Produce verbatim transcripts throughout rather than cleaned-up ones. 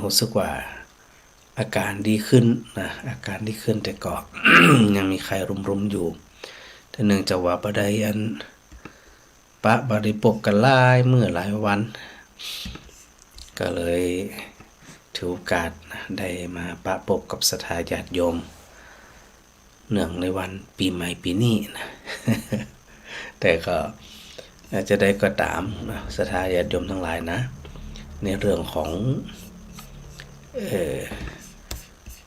ฮู้สึกว่าอาก๋านดีขึ้นนะ อาก๋านดีขึ้น แต่ก็ ยังมีไข้รุมๆ อยู่ แต่เนื่องจากว่าบ่ได้อัน ปะบ่ได้ปบกั๋นหลายมื้อหลายวัน ก็เลยถือโอกาสนะ ได้มาปะปบกับศรัทธาญาติโยม เนื่องในวันปี๋ใหม่ปี๋นี้นะ แต่ก็ อ่า จะใดก็ต๋ามนะ ศรัทธาญาติโยมตังหลายนะ ในเรื่องของ เอ่อ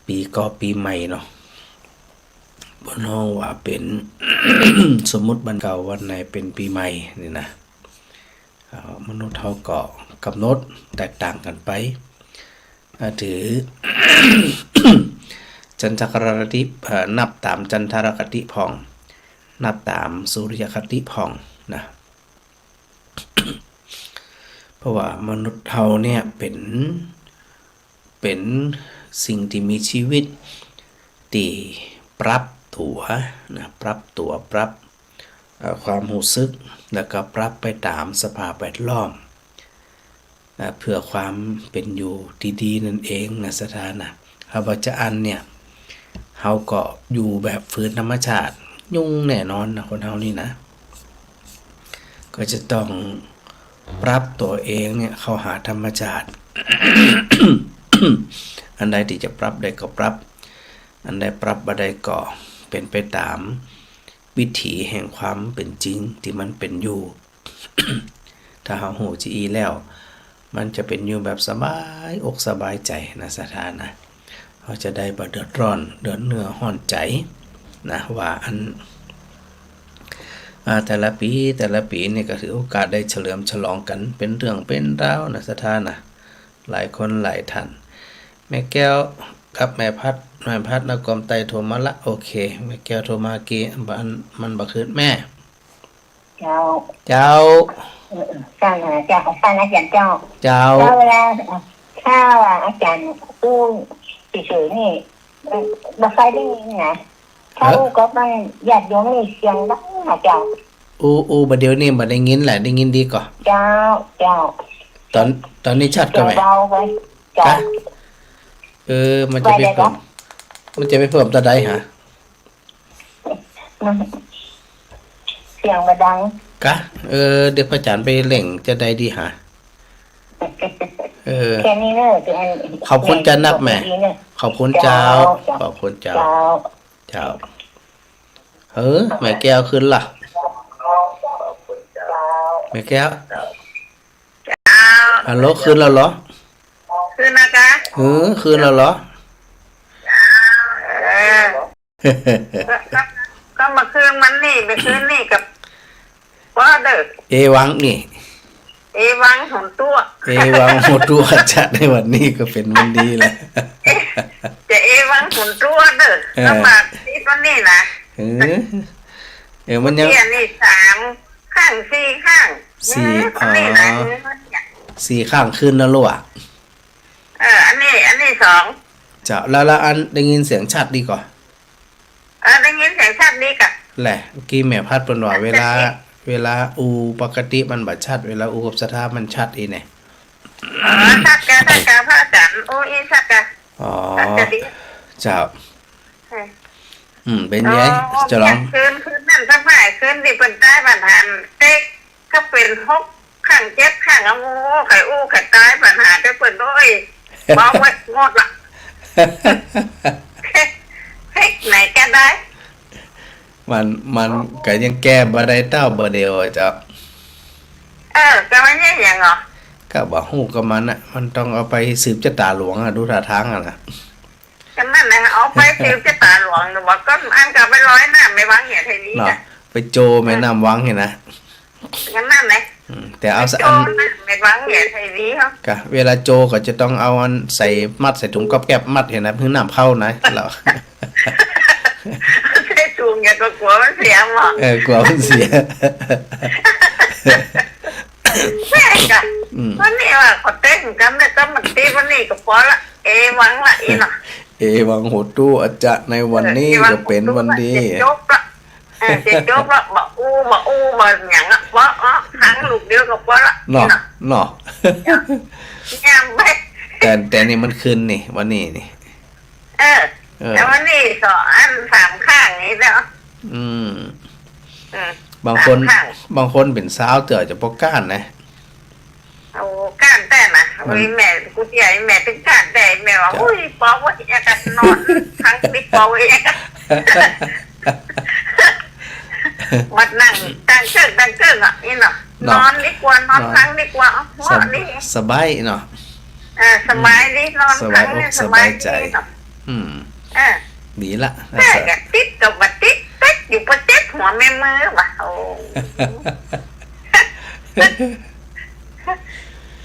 ปี๋เก่าปี๋ใหม่เนาะ เปิ้นฮ้องว่าเป๋น สมมุติบั้นเก่า วันไหนเป๋นปี๋ใหม่นี่นะ เอ่อ มนุษย์เฮาก็ก๋ำหนดแตกต่างกั๋นไป อ่า ถือ จันทคติ เอ่อ นับต๋ามจันทคติพ่อง นับต๋ามสุริยคติพ่องนะ เพราะว่ามนุษย์เฮาเนี่ยเป๋น เป๋นสิ่งตี้มีจีวิต ตี้ปรับตั๋วนะ ปรับตั๋ว ปรับ เอ่อ ความฮู้สึก แล้วก็ปรับไปต๋ามสภาพแวดล้อม อ่า เพื่อความเป๋นอยู่ตี้ดีนั่นเองนะ ศรัทธานะ ถ้าบ่จะอั้นเนี่ย เฮาก็อยู่แบบฝืนธรรมชาติ ยุ่งแน่นอนนะ คนเฮานี่นะ ก็จะต้องปรับตั๋วเองเนี่ยเข้าหาธรรมชาติ อันใดตี้จะปรับได้ก็ปรับ อันใดปรับบ่ได้ก็เป๋นไปต๋ามวิถีแห่งความเป๋นจริงตี้มันเป๋นอยู่ ถ้าเฮาฮู้จะอี้แล้ว มันจะเป๋นอยู่แบบสบายอกสบายใจ๋นะ ศรัทธานะ เฮาจะได้บ่เดือดร้อน เดือดเนื้อฮ้อนใจ๋นะ ว่าอั้น อ่า แต่ละปี๋ แต่ละปี๋นี่ก็ถือโอกาสได้เฉลิมฉลองกั๋นเป๋นเรื่องเป๋นราวนะ ศรัทธานะ หลายคนหลายท่าน แม่แก้วกับแม่พัด แม่พัดนครไตยโทรมาละ โอเค แม่แก้วโทรมากี้ บ่ มันบ่ขึ้น แม่ เจ้า เจ้า เออ เออ เจ้านะ เจ้า ขอฟังอาจ๋ารย์เจ้า เจ้า เจ้า เวลา ถ้าว่าอาจ๋ารย์อู้เฉยๆ นี่ บ่ บ่ค่อยได้ยินนะ ถ้าอู้กับญาติโยมนี่เสียงดังนะเจ้า อู้ อู้บ่าเดี่ยวนี้บ่ได้ยินแหละ ได้ยินดีก่อ เจ้า เจ้า ต๋อน ต๋อนนี้ชัดก่อแม่ เบาไป เจ้า กะ เออ มันจะไปเพิ่ม มันจะไปเพิ่มต๋อนใดฮะ เสียงบ่ดัง กะ เออ เดี๋ยวพระอาจ๋ารย์ไปเร่งจะใดดีฮะ เออ แค่นี้เนอะ ขอบคุณเจ้านักแม่ ขอบคุณเจ้า เจ้า ขอบคุณเจ้า เจ้า เจ้า เออ แม่แก้วขึ้นละ แม่แก้ว ฮัลโหล ขึ้นแล้วเหรอ ขึ้นนะกะ เออ ขึ้นแล้วเหรอ เออ ก็ ก็ ก็เมื่อคืนมันนี่ เมื่อคืนนี่กับ ว่าเด้อ เอวังนี่ เอวังหนตุ เอวังหนตุ อาจจะในวันนี้ก็เป๋นวันดีแหละ จะเอวังหนตุเด้อ เออ สมาธิต๋อนนี้นะ เออ เออ มันยัง เนี่ยนี่สามข้าง สี่ข้าง สี่ เออ อ๋อ นี่นะ เออ สี่ข้างขึ้นแล้วลูกอะ เออ อันนี้ อันนี้สอง เจ้า แล้ว แล้วอันได้ยินเสียงชัดดีก่อ เออ ได้ยินเสียงชัดดีก่อ แหละ เมื่อกี้แม่พัดเปิ้นว่า เวลา เวลาอู้ปกติมันบ่ชัด เวลาอู้กับศรัทธามันชัดอีเนี่ย อ๋อ ชัดกะ ชัดกะ พระอาจ๋ารย์ อู้อี้ชัดกะ อ๋อ ชัดกะดี เจ้า เออ อืม เป๋นไง อ๋อ จะลอง คืน คืนนั้นสะพาย คืนตี้เปิ้นต๋ายบ้านหัน เต๊ก ก็เป๋นหกข้าง เจ็ดข้าง อะ โอ้ ใค่อู้ใค่ต๋าย ปัญหาแต่เปิ้น โอ้ย เบาไว้หมดละ เฮ้ย ไหนกะได้ มัน มันก็ยังแก้บ่ได้เต้าบ่าเดี่ยวอะเจ้า เออ กะมันยัง ยังเหรอ ก็บ่ฮู้กับมันน่ะ มันต้องเอาไปสืบจะต๋าหลวงอะ ดูท่าตางอะนะ ก็นั่นแหละ เอาไปสืบจะต๋าหลวง หรือว่าก็อันก็ไปลอยน้ำแม่วังเหียไทยดี เนาะ กะ ไปโจแม่น้ำวังเหียนะ ก็นั่นแหละ อืม แต่เอาสักอัน ไปโจน้ำแม่วังเหียไทยดีเหรอ กะ เวลาโจก็จะต้องเอาอันใส่มัดใส่ถุงก๊อบแก๊บมัดเหียนะ หื้อน้ำเข้านะ แล้ว ใส่ถุงอย่างก็กั๋วมันเสียหมด เออ กั๋วมันเสีย แม่กะ อืม วันนี้ว่าขอเต้นกัน แต่ก็มันตี้วันนี้ก็ปอละ เอวังละอี้เนาะ เอวังโหตุ อาจจะในวันนี้ เออ เอวัง ก็เป๋นวันดี จะจบละ เออ จะจบละ บ่อู้ บ่อู้ บ่หยังละ ปอละ หังลูกเดียวก็ปอละ เนาะ อี้เนาะ เนาะ ยามไป แต่ แต่นี่มันขึ้นนี่ วันนี้นี่ เออ เออ แต่วันนี้สองอันสามข้างนี่เนาะ อืม อืม บางคน สามข้าง บางคนเป๋นสาวเตื้อจะบ่ก้านนะ โอ้ ก้านแต๊นะ มัน โอ้ย แม่ กูเตี้ย แม่ตึงก้านแต๊ แม่ว่า จ้ะ อุ้ย ปอเว้ย อยากจะนอน ทั้งนี้ปอเว้ย มานั่งตั้งเกิ้งตั้งเกิ้งอ่ะ นี่เนาะ เนาะ นอนดีกว่า นอน นอน นั่งดีกว่า หัว สบ- นี่ สบายเนาะ เออ สบายดี นอน สบายอก ทั้งนี่ สบายใจ๋ สบายดีเนาะ อืม เออ ดีละ แต่ก็ติดก็บ่ติด ติดอยู่ประเจ็บหัวแม่มือว่ะ โอ้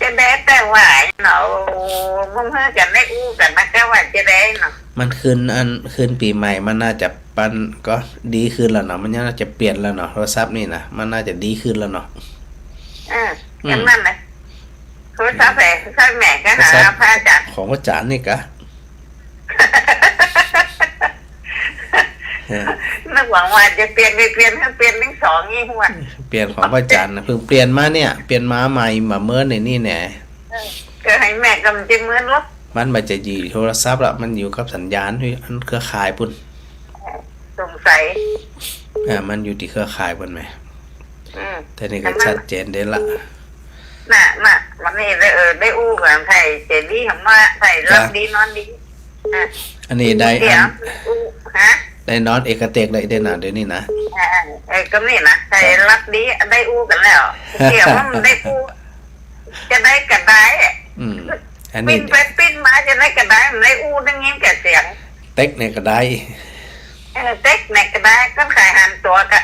จะได้แต่ว่าเนาะ โอ้ บ่ฮู้จะได้อู้กั๋นนะ ก็ว่าจะได้เนาะ มันขึ้นอัน ขึ้นปี๋ใหม่ มันน่าจะปัน ก็ดีขึ้นแล้วเนาะ มันน่าจะเปลี่ยนแล้วเนาะ โทรศัพท์นี่นะ มันน่าจะดีขึ้นแล้วเนาะ เออ อืม อันนั้นนะ โทรศัพท์แหละ โทรศัพท์แม่ก็หา โทรศัพท์ พระอาจารย์ ของพระอาจารย์นี่กะ เออ นึกหวังว่าจะเปลี่ยน ไปเปลี่ยน ให้เปลี่ยนทั้งสองนี่หัว เปลี่ยนของพระอาจารย์นะ เพิ่งเปลี่ยนมาเนี่ย เปลี่ยนมาใหม่ มาเมินในนี่แน่ เออ ก็ให้แม่ก็มันจะเมินหรอก มันบ่จะอยู่โทรศัพท์ละ มันอยู่กับสัญญาณ อันเครือข่ายปุ้น สงสัย อ่า มันอยู่ตี้เครือข่ายปุ้นแหม อืม แต่นี่ก็ อันนั้น ชัดเจนเด้ละ น่ะ น่ะ วันนี้ได้ เออ ได้อู้กั๋น ใผจะดีหำว่า ใผหลับดีนอนดี อ่ะ อันนี้ได้ เดี๋ยว อัน อู้ ฮะ ได้นอนเอกเตกเลยเด้อนะ เดี๋ยวนี้นะ อ่า เออ ก็นี่นะ ใผหลับดี ได้อู้กั๋นแล้ว เดี๋ยวมันได้อู้ จะได้กระดายอะ อืม อันนี้ ปิ้นไปปิ้นมาจะได้กระดาย มันได้อู้ได้ยินแก่เสียง เต็กในกระดาย เออ เต็กในกระดาย ก็ใผหันตั๋วกะ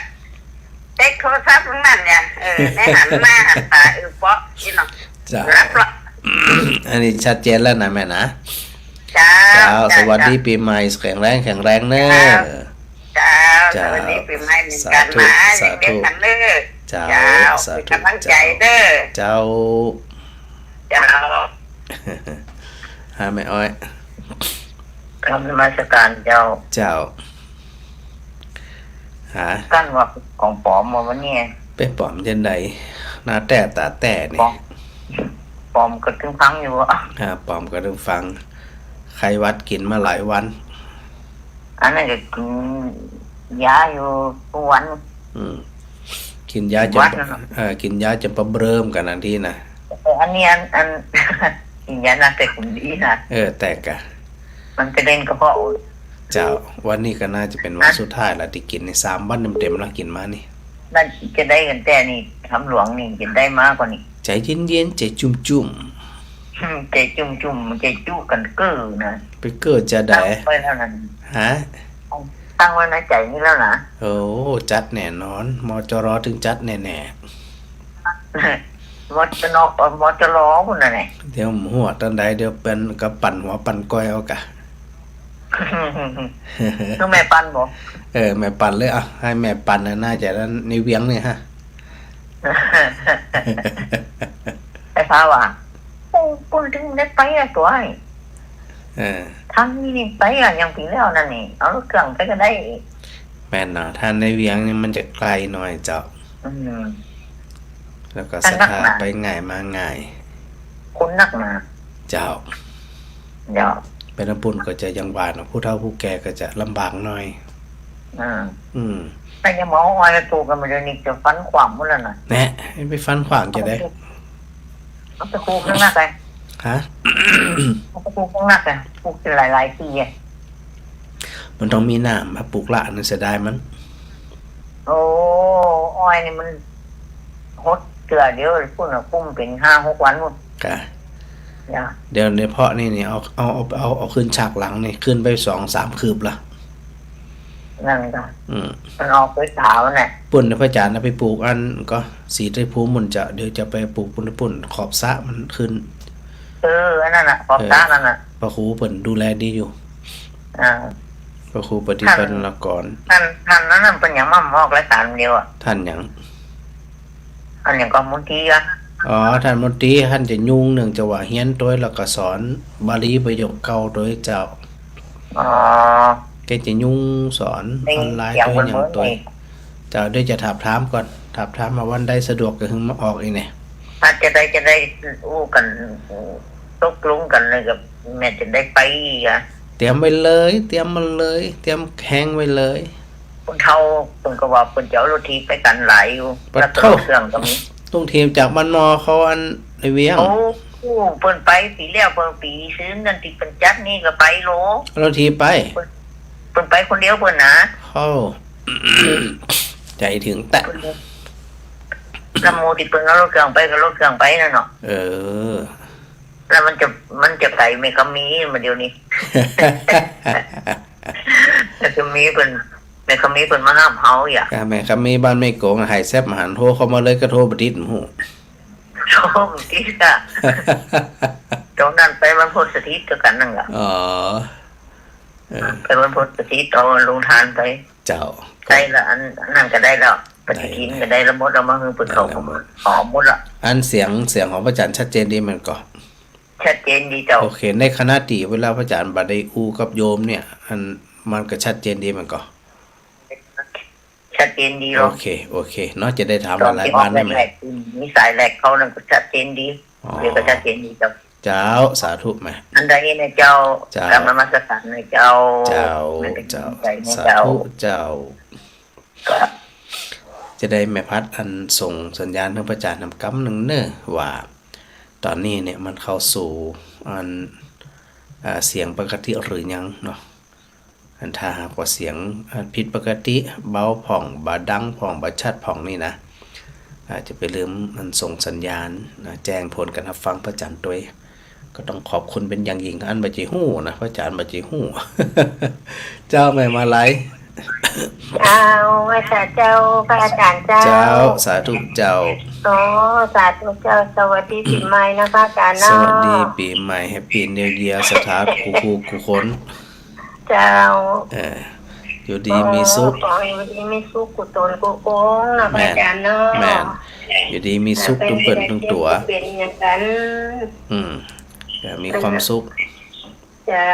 เต็กโทรศัพท์ทั้งนั้นเนี่ย เออ ได้หันหน้าหันต๋า เออ เปาะนี่เนาะ เจ้า รับละ อันนี้ชัดเจนแล้วนะแม่นะ เจ้า เจ้า เจ้า สวัสดีปี๋ใหม่ แข็งแรง แข็งแรงเน่อ เจ้า เจ้า สวัสดีปี๋ใหม่เหมือนกั๋นนะ สาธุ เย็นๆ กั๋นเน่อ เจ้า เจ้า สาธุ เป๋นก๋ำลังใจ๋เน่อ เจ้า เจ้า หาแม่อ้อย กราบนมัสการเจ้า เจ้า หา กั๋นว่าของป๋อมบ่วันนี้ เป๋นป๋อมจังใด หน้าแต๊ต๋าแต๊นี่ ป๋อม ป๋อมก็ตึงฟังอยู่อะ อ่า ป๋อมก็ตึงฟัง ไข้หวัดกิ๋นมาหลายวัน อันนั้นก็กิ๋นยาอยู่กู้วัน อืม กิ๋นยาจ๋น วัดนั่นน่ะ เออ กิ๋นยาจ๋นปะเบลิมกั๋นอันนี้นะ เออ อันนี้อัน อัน กิ๋นยาน่าจะขุนดีนะ เออ แต่กะ มันจะเล่นกระเพาะ เจ้า วันนี้ก็น่าจะเป๋นวันสุดท้ายละตี้กิ๋นนี่ สามวันเต็มๆ ละกิ๋นมานี่ นั่นจะได้กั๋นแต๊นี่ ถ้ำหลวงนี่จะได้มากกว่านี้ ใจ๋เย็นๆ ใจ๋จุ่มๆ อืม ใจ๋จุ่มๆ ใจ๋จุกั๋นเก้อนะ ไปเก้อจะใด ตั้งไว้แล้วนั่น ฮะ ตั้งไว้ในใจ๋นี่แล้วนะ โอ้ จัดแน่นอน มจร ตึงจัดแน่ๆ มจน เอ่อ มจร พุ้นน่ะแหละ เดี๋ยวหัวต๋อนใด เดี๋ยวเป๋นกะปั่นหัวปั่นก้อยเอากะ คือแม่ปั่นบ่ เออ แม่ปั่นเลย อ่ะ หื้อแม่ปั่นน่ะ น่าจะในเวียงนี่ฮะ ไอ้ฟ้าว่า โอ้ ปุ้นตึงได้ไปอะตั๋ว เออ ทางนี้นี่ไปอะ อย่างปี๋แล้วนั่นนี่ เอารถเครื่องไปก็ได้ แม่นเนาะ ถ้าในเวียงนี่มันจะไก๋หน่อยเจ้า อืม แล้วก็ศรัทธาไปง่ายมาง่าย คนนักหนา เจ้า เจ้า ไปตางปุ้นก็จะอย่างว่าเนาะ ผู้เฒ่าผู้แก่ก็จะลำบากหน่อย อ่า อืม แต่ยังหมออ้อยปลูกกั๋นมาเดี๋ยวนี้จะฟันขว้างหมดแล้วนะ แน่ ไปฟันขว้างจะใด เอาไปปลูกข้างหน้าไป ฮะ เอาไปปลูกข้างหน้าไป ปลูกเป็นหลายๆ ปีอะ มันต้องมีน้ำมาปลูกละ อันนั้นเสียดายมัน โอ้ อ้อยนี่มันหดเตื้อเดียว ปุ้นน่ะ กุ้มเป๋นห้าหกวันปุ้น ค่ะ จ้ะ เดี๋ยวในเพาะนี่นี่ เอา เอา เอา เอา เอาขึ้นฉากหลังนี่ ขึ้นไปสองสามคืบละ นั่นจ้ะ อืม มันออกไปสาวน่ะ ปุ้นน่ะ พระอาจารย์น่ะไปปลูกอันก็ศรีไตรภูมิปุ้นจะ เดี๋ยวจะไปปลูกปุ้น ปุ้นขอบสระมันขึ้น เออ อันนั้นน่ะ ขอบสระนั่นน่ะ พระครูเปิ้นดูแลดีอยู่ อ่า พระครูปฏิพันธ์ละกร ท่าน ท่านนั้นน่ะเปิ้นยังมาออกรายก๋านเดียวอะ ท่านหยัง อันหยังก็มนตรีอะ อ๋อ ท่านมนตรี ท่านจะยุ่งเนื่องจากว่าเฮียนตวยแล้วก็สอนบาลีประโยคเก่าตวยเจ้า อ๋อ แกจะยุ่งสอนออนไลน์ตวยหยังตวย เจ้า เดี๋ยวจะถามถามก่อน ถามถามว่าวันใดสะดวกก็หึงมาออกอีกเนี่ย อาจจะได้ จะได้อู้กั๋น ตกลงกั๋นเลยกับแม่จะได้ไปอ่ะ เตรียมไว้เลย เตรียมมาเลย เตรียมแฮงไว้เลย คนเฒ่าเปิ้นก็ว่าเปิ้นจะเอารถถีบไปกั๋นหลายอยู่ ปะโถ แล้วก็รถเครื่องก็มี ต้องถีบจากบ้านหม้อเขาอันในเวียง โอ้ เปิ้นไปปี๋แล้ว เปิ้นปี๋ซืนนั่นตี้เปิ้นจัดนี่ก็ไปโล เอารถถีบไป เปิ้น เปิ้นไปคนเดียวเปิ้นนะ โอ้ ใจ๋เถิงแต๊ เปิ้น แล้วหมู่ตี้เปิ้นเอารถเครื่องไปก็รถเครื่องไปนั่นเนาะ เออ แล้วมันจะ มันจะไปแม่คำมีมาเดี๋ยวนี้ แม่คำมีเปิ้น แม่คำมีเปิ้นมาห้ามเฮาอย่า อ่ะ แม่คำมีบ้านแม่กง ไห้แซบมาหัน โทรเข้ามาเลย ก็โทรบ่ติด บ่ฮู้ โทรบ่ติดอ่ะ ตรงนั้นไปบ้านโพธิ์สถิตย์ก็กั๋นนั่นแหละ อ๋อ เออ ไปบ้านโพธิ์สถิตย์ เอาโฮงทานไป เจ้า ใช่ละ อัน อันนั้นก็ได้แล้ว ปฏิทินก็ได้แล้ว หมดเอามาหื้อเปิ้นเขา ได้แล้วหมด หอมหมดละ อันเสียง เสียงของพระอาจารย์ชัดเจนดีแม่นก่อ ชัดเจนดีเจ้า โอเค ในขณะตี้เวลาพระอาจารย์บ่ได้อู้กับโยมเนี่ย อัน มันก็ชัดเจนดีแม่นก่อ ชัดเจนดีเนาะ โอเค โอเค เนาะ จะได้ถามหลายๆบ้านได้ไหม มีสายแหลกเขานั่นก็ชัดเจนดี อ๋อ เดี๋ยวก็ชัดเจนดีเจ้า เจ้า สาธุแม่ อันใดนะเจ้า เจ้า กราบนมัสการนะเจ้า เจ้า เจ้า สาธุเจ้า ครับ จะได้แม่พัดอันส่งสัญญาณเถิงพระอาจารย์นำกำนึ่งเน่อ ว่าต๋อนนี้เนี่ยมันเข้าสู่อัน อ่า เสียงปกติหรือยังเนาะ อันถ้าหากว่าเสียง อ่า ผิดปกติ เบาพ่อง บ่ดังพ่อง บ่ชัดพ่องนี่นะ อ่า จะไปลืมอันส่งสัญญาณนะ แจ้งผลการฮับฟังพระอาจารย์ตวย ก็ต้องขอบคุณเป๋นอย่างยิ่ง อันบ่ใจ้ฮู้นะ พระอาจารย์บ่ใจ้ฮู้ เจ้าแม่มาลัย เจ้า ไหว้สาเจ้า พระอาจารย์เจ้า เจ้า สาธุเจ้า อ๋อ สาธุเจ้า สวัสดีปี๋ใหม่นะพระอาจารย์เนาะ สวัสดีปี๋ใหม่ Happy New Year ศรัทธากู้ กู้ กู้คน เจ้า เออ อยู่ดีมีสุข ขออยู่ดีมีสุขกู้ต๋นกู้องค์นะพระอาจารย์เนาะ แม่น แม่น อยู่ดีมีสุขตุ๊กเปิ้นตุ๊กตั๋ว เป๋นอย่างนั้น อืม อย่ามีความสุข เจ้า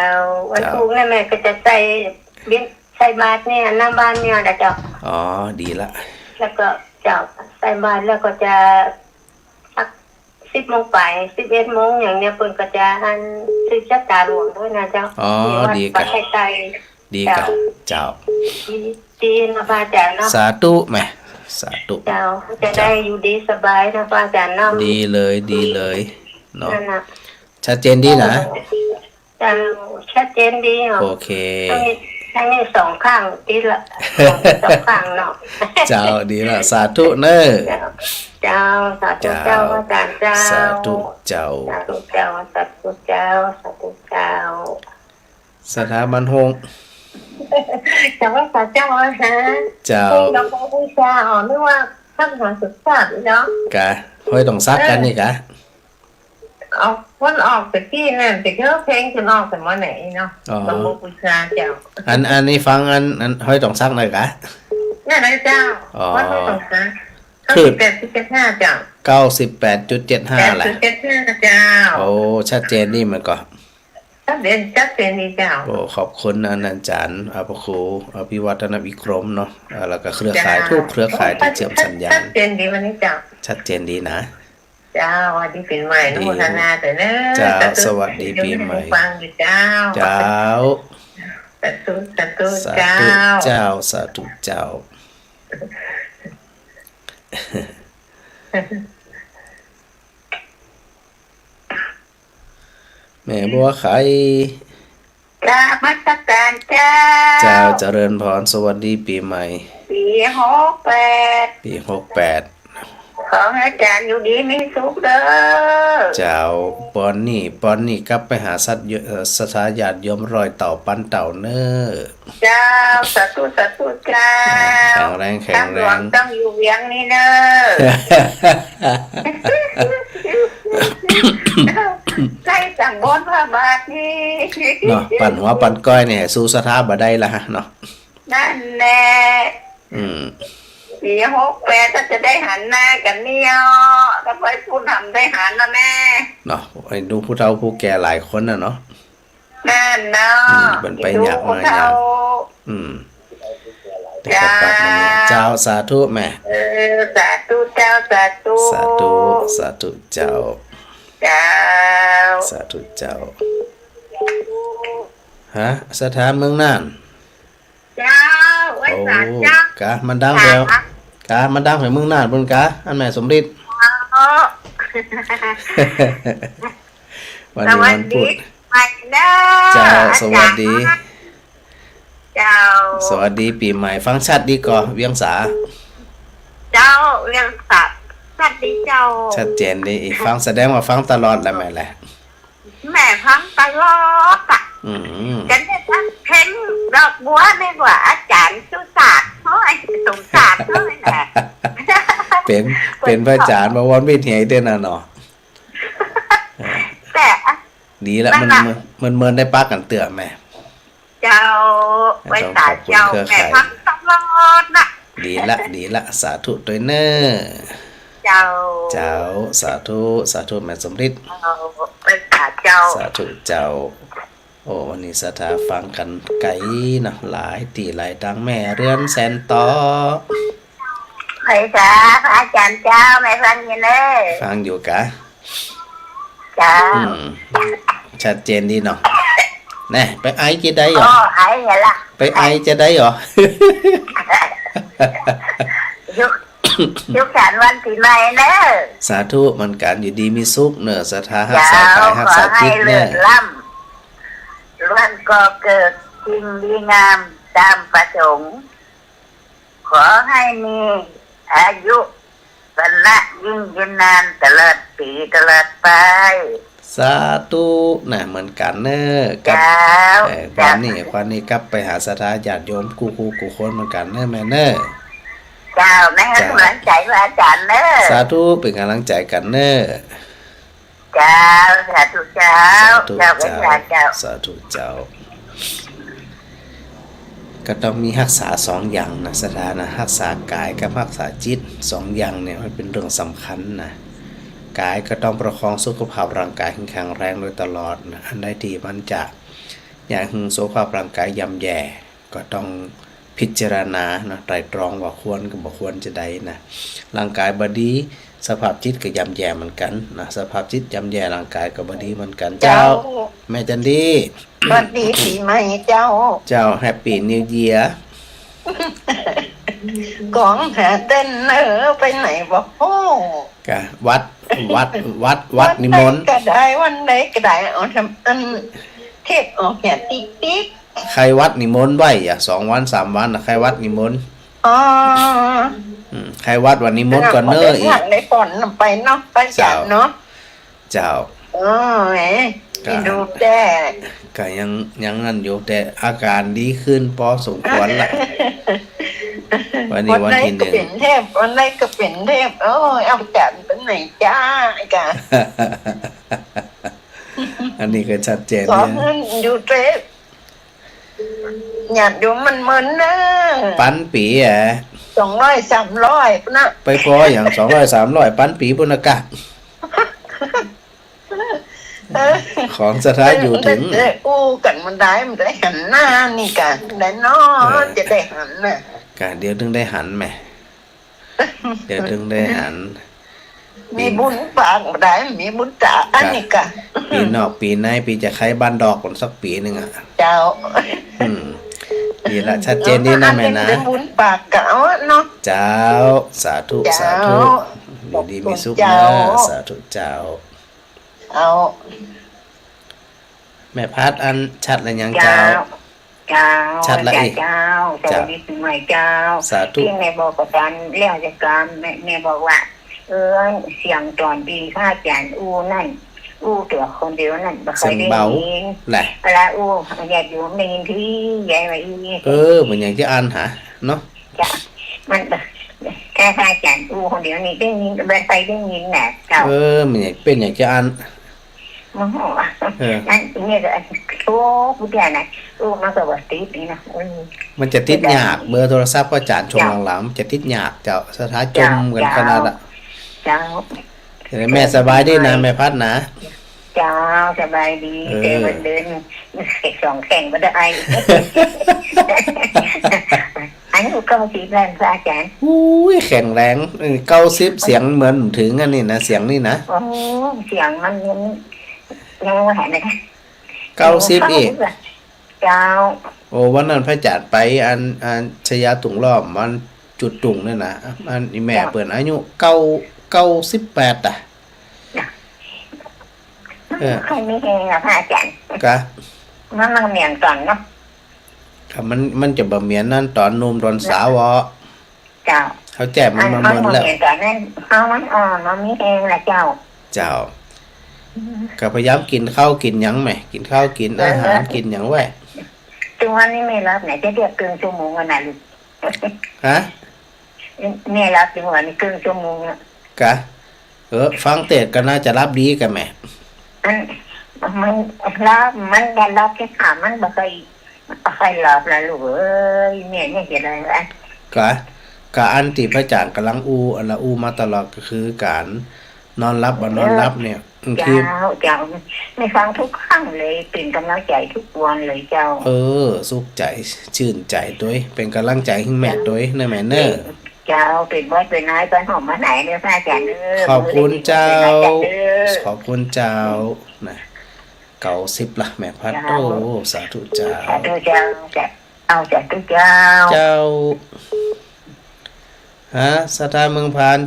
วัน เจ้า พูกนี่แม่ก็จะใส่บิณ ใส่บาตรเนี่ย หน้าบ้านเนี่ยแหละเจ้า อ๋อ ดีละ แล้วก็ เจ้า ใส่บาตรแล้วก็จะ สักสิบโมงไป สิบเอ็ดโมงอย่างเนี้ย เปิ้นก็จะอันสืบชะตาหลวงด้วยนะเจ้า อ๋อ ที่วัด ดีกะ วัดไทยใต้ ดีกะ เจ้า เจ้า ดี ดีนะพระอาจารย์เนาะ สาธุแม่ สาธุ เจ้า จะได้ เจ้า อยู่ดีสบายนะพระอาจารย์เนาะ ดีเลย ดีเลย เนาะ นั่นน่ะ ชัดเจนดีนะ เจ้า ชัดเจนดีเหรอ โอเค ทั้งนี้ ทั้งนี้สองข้างติดละ สองข้างเนาะ เจ้า ดีละ สาธุเน่อ เจ้า เจ้า สาธุเจ้า เจ้า พระอาจารย์เจ้า สาธุเจ้า สาธุเจ้า สาธุเจ้า สาธุเจ้า สถาบันโฮง จะไหว้สาเจ้าอาหาร เจ้า เฮงดอกบัวบูชา อ๋อ นึกว่าพระมหาสุดยอดเนาะ กะ ห้วยตองสักกั๋นนี่กะ ออก วันออกแต่กี้นั่น แต่เธอเพลงจะออกแต่เมื่อไหร่เนาะ อ๋อ ดอกบัวบูชาเจ้า อัน อันนี้ฟังอัน อันห้วยตองสักหน่อยกะ นั่นแหละเจ้า อ๋อ วัดห้วยตองสัก คือ เก้าสิบแปดจุดเจ็ดห้าเจ้า เก้าสิบแปดจุดเจ็ดห้าแหละ แปดจุดเจ็ดห้าเจ้า โอ้ ชัดเจนดีแม่นก่อ ชัดเจน ชัดเจนดีเจ้า โอ้ ขอบคุณอาจารย์ อ่า พระครูอภิวัฒนวิกรมเนาะ อ่า แล้วก็เครือข่าย เจ้า ทุกเครือข่ายที่เชื่อมสัญญาณ ชัดเจนดีวันนี้เจ้า ชัดเจนดีนะ เจ้า สวัสดีปี๋ใหม่ ดี อนุโมทนาด้วยเนอะ เจ้า สาธุ สวัสดีปี๋ใหม่ ฟังอยู่เจ้า เจ้า สาธุ สาธุ สาธุ เจ้า เจ้า สาธุเจ้า แม่บัวไข่ กราบนมัสการเจ้า เจ้า เจริญพร สวัสดีปี๋ใหม่ ปี๋หกแปด ปี๋หกแปด ขอหื้ออาจารย์อยู่ดีมีสุขเด้อ เจ้า ปอนนี้ ปอนนี้กลับไปหาสัตว์ เอ่อ ศรัทธาญาติโยมรอยเต่าปันเต่าเน่อ เจ้า สาธุ สาธุเจ้า แข็งแรง แข็งแรง ตำหลวงต้องอยู่เวียงนี่เน่อ ใคร่สังวรพระบาทนี่ เนาะ ปั่นหัวปั่นก้อยเนี่ย สู้ศรัทธาบ่ได้ละฮะ เนาะ นั่นแหละ อืม ปี๋หกแปด ถ้าจะได้หันหน้ากั๋นเนี่ย ถ้าไปพูดทำได้หันนะแม่ เนาะ ไอ้ดูผู้เฒ่าผู้แก่หลายคนน่ะเนาะ นั่นเนาะ อืม มันไปยากมายาก อืม เจ้า เจ้า สาธุแม่ เออ สาธุเจ้า สาธุ สาธุ สาธุเจ้า เจ้า สาธุเจ้า ฮะ ศรัทธาเมืองน่าน เจ้า ไหว้สาเจ้า โอ้ กา มันดังแถว กา มันดังแถวเมืองน่านปู้นกา อันแม่สมฤทธิ์ อ๋อ วันนี้วันพุธ สวัสดีปีใหม่เด้อ เจ้า อาจ๋ารย์ สวัสดี เจ้า สวัสดีปีใหม่ ฟังชัดดีก่อ เวียงสา เจ้า เวียงสา ชัดดีเจ้า ชัดเจนดี ฟัง แสดงว่าฟังตลอดแหละแม่แหละ แม่ฟังตลอดอะ อืม จะได้ฟังเพลงดอกบัวนี่กว่า อาจ๋ารย์สุชาติเฮ้ย สมชาติเฮ้ยแหละ เป๋น เป๋นพระอาจ๋ารย์มาวนวิทย์ไหเต้นน่ะเนาะ แต่ ดีละ นั่นน่ะ มัน มัน มันได้ปะกั๋นเตื้อแม่ เจ้า ไหว้สาเจ้า ขอบคุณเครือข่าย แม่ฟังตลอดนะ ดีละ ดีละ สาธุตวยเน่อ เจ้า เจ้า สาธุ สาธุ แม่สมฤทธิ์ เจ้า ไหว้สาเจ้า สาธุเจ้า โอ้ วันนี้ศรัทธาฟังกั๋นไก๋เนาะ หลายตี้หลายตาง แม่เรือนแสนตอ ไหว้สา พระอาจ๋ารย์เจ้า แม่ฟังอยู่เน่อ ฟังอยู่กา เจ้า อืม ชัดเจนดีเนาะ แน่ ไปไอจะได้เหรอ อ๋อ ไอไงล่ะ ไปไอจะได้เหรอ สุข สุขสันต์วันปีใหม่เน่อ สาธุเหมือนกั๋น อยู่ดีมีสุขเน่อ ศรัทธาฮักษากาย เจ้า ฮักษาจิตเน่อ ขอหื้อเลิศล้ำ ล้วนก่อเกิดสิ่งดีงามต๋ามประสงค์ ขอหื้อมีอายุ วรรณะยิ่งยืนนานตลอดปี๋ตลอดไป สาธุนะ เหมือนกั๋นเน่อ กับ เจ้า เอ่อ เจ้า วันนี้ วันนี้กลับไปหาศรัทธาญาติโยมกู้ กู้ กู้คนเหมือนกั๋นเน่อแม่เน่อ เจ้า แม่หื้อกำลังใจ๋พระอาจ๋ารย์เน่อ สาธุ เป๋นกำลังใจ๋กั๋นเน่อ เจ้า สาธุเจ้า สาธุเจ้า เจ้า เจ้า สาธุเจ้า ก็ต้องมีฮักษาสองอย่างนะ ศรัทธานะ ฮักษากายกับฮักษาจิต สองอย่างเนี่ยมันเป๋นเรื่องสำคัญนะ กายก็ต้องประคองสุขภาพร่างกายให้แข็งแรงโดยตลอดนะ อันใดตี้มันจะ อยากหื้อสุขภาพร่างกายย่ำแย่ ก็ต้องพิจารณานะ ไตร่ตรองว่าควรกับบ่ควรจะใดนะ ร่างกายบ่ดี สภาพจิตก็ย่ำแย่เหมือนกั๋นนะ สภาพจิตย่ำแย่ ร่างกายก็บ่ดีเหมือนกั๋น เจ้า เจ้า แม่จันดี สวัสดีปี๋ใหม่เจ้า เจ้า Happy New Year ก๋องหาเต้นเน่อ ไปไหนบ่ฮู้ กา วัด วัด วัด วัดนิมนต์ วันใดก็ได้ วันใดก็ได้ เอาทำอันเทศออกเนี่ยติ๊กติ๊ก ใค่วัดนิมนต์ไว้อะ สองวันสามวันนะ ใค่วัดนิมนต์ อ๋อ อืม ใค่วัดวันนิมนต์ก่อนเน่อ อีก ได้ผ่อนไปเนาะ ไปจัดเนาะ เจ้า เจ้า เออ แหม ก็ ดูแจ้ ก็ยัง ยังนั่นอยู่ แต่อาการดีขึ้นพอสมควรละ วันนี้วันที่หนึ่ง วันใดก็เป๋นแทบ วันใดก็เป๋นแทบ โอ้ย เอาจัดไปไหนจ้า ไอ้กา อันนี้ก็ชัดเจน ขอ เนี่ย หื้ออยู่เต๊อะ ญาติโยมมันเมินเน่อ ปันปี๋อะ สองร้อยสามร้อยนะ ไปปออย่าง สองร้อยสามร้อย ปันปี๋ปู้นนะกา เออ ของศรัทธาอยู่เถิง เออ อู้กั๋นมันได้ มันได้หันหน้านี่กา ได้เนาะ เออ จะได้หันน่ะ กา เดี๋ยวเถิงได้หันแหม เดี๋ยวเถิงได้หัน มีบุญปากบ่ได้ มีบุญต๋า อันนี้กา ปี๋นอกปี๋ใน ปี๋จะใค่บ้านดอกกั๋นสักปี๋นึ่งอะ เจ้า อืม ดีละ ชัดเจนดีนะแม่นะ ได้บุญปากกาเนาะ เจ้า สาธุ เจ้า สาธุ อยู่ดีมีสุข เจ้า นะ สาธุเจ้า เอา แม่พัด อันชัดละยังเจ้า เจ้า เจ้า ชัดละอีก เจ้า เจ้า สวัสดีปีใหม่เจ้า สาธุ ตี้แม่บอกอาจ๋ารย์แล้วจะกำ แม่ แม่บอกว่า เออ เสียงต๋อนตี้พระอาจ๋ารย์อู้นั่น อู้ตั๋วคนเดียวนั่น บ่ค่อยได้ยิน เสียงเบาแหละ เวลาอู้ ญาติโยมได้ยินตี้ ยายว่าอี้ เออ มันอย่างจะอั้นหาเนาะ จ้ะ มัน ถ้าพระอาจ๋ารย์อู้คนเดียวนี่ได้ยิน บ่ค่อยได้ยินน่ะ เจ้า เออ มันอย่าง เป๋นอย่างจะอั้น โอ้โห เออ นั่นเนี่ยก็ โอ้ ผู้เดียวนะ โอ้ มันก็บ่ติดนี่นะ อืม มันจะติดยาก เบอร์โทรศัพท์พระอาจ๋ารย์ช่วงหลังๆ มันจะติดยาก เจ้า ศรัทธาจมกั๋นขนาดอะ เจ้า เจ้า แม่สบายดีนะ แม่พัดนะ เจ้า สบายดี เออ แต่วันเดินสองแข้งบ่ได้ ไอ อายุเก้าสิบแล้วพระอาจารย์ อุ้ย แข็งแรง เออ เก้าสิบ เสียงเหมือนบ่เถิงอันนี้นะ เสียงนี่นะ โอ้ เสียงมันยัง ยังบ่หันนะคะ เก้าสิบ อีก เก้าสิบอะ เจ้า โอ้ วันนั้นพระอาจารย์ไปอัน อันชยาตุงล้อม วันจุดตุงเนี่ยนะ อันอีแม่ เจ้า เปิ้นอายุเก้า เก้าสิบแปดอะ เออ ใครมีแฮงอะพระอาจารย์ กะ มันบ่เหมือนต๋อนเนาะ กะมัน มันจะบ่เหมือนนั้นต๋อนหนุ่มต๋อนสาวอ่ะ เจ้า เข้าใจ๋ มัน มัน มันบ่เหมือนแล้ว เหมือนต๋อนนั้น เพราะมันอ่อน มันมีแฮงละเจ้า เจ้า อืม กะพยายามกิ๋นข้าวกิ๋นหยังแหม กิ๋นข้าวกิ๋น เออ อาหารกิ๋นหยังไว้ ตึงวันนี้แม่หลับเนี่ย จะเรียกเกินชั่วโมงอะนะลูก ฮะ แม่หลับตึงวันนี้เกินชั่วโมงอะ กะ เออ ฟังเตสน์ก็น่าจะหลับดีกะแม่ อัน มันหลับ มันได้หลับแค่ค่ำ มันบ่ค่อย บ่ค่อยหลับละลูกเอ้ย แม่เนี่ยจะได้ละ กะ กะอันตี้พระอาจ๋ารย์ก่ำลังอู้ อันละอู้มาตลอดก็คือก๋านนอนหลับบ่นอนหลับเนี่ย บางที เจ้า เจ้า แม่ฟังทุกครั้งเลย เป๋นก๋ำลังใจ๋ทุกวันเลยเจ้า เออ สุขใจ๋ จื้นใจ๋ตวย เป๋นก๋ำลังใจ๋หื้อแม่ตวยนะแม่เน้อ เจ้า เป๋นหวัดเป๋นไอ บ่หอมบ่ไหนเน้อพระอาจ๋ารย์เน้อ ขอบคุณเจ้า ขอบคุณเจ้า นะ เก้าสิบละแม่พัด เจ้า โอ้ สาธุเจ้า สาธุเจ้า เจ้า เอา สาธุเจ้า เจ้า ฮะ ศรัทธาเมืองพาน